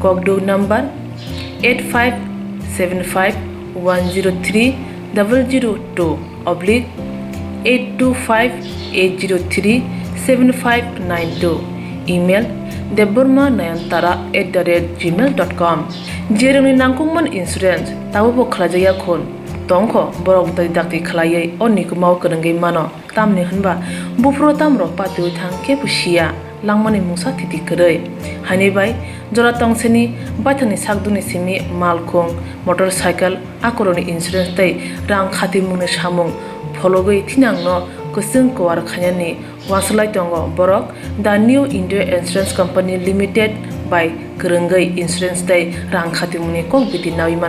kokduk number eight five seven five one zero three double zero two oblique eight two five eight zero three seven five nine two, email debbarma nayantara at the rate gmail dot com. Jerokni nangkukmani insurance tabukbo khlaijakya khun tongkho, borok dai dakti khlaiwi o nikumao kwrwngwi mano. Tamni hwnba buphuru tamrok patiwi thang khe bo siya, langmani mungsa thiti kwrwi. Haini bai jora tongseni baithangni sakdukni simi malkhung, motorcycle, akorokni insurance tei rang khatimungni samung phologwi thinangno kwchwng kuar khainani uansuk lai tongo borok. The New India Insurance Company Limited bai kwrwngwi insurance tei rang khatimungni kok biti naui mano.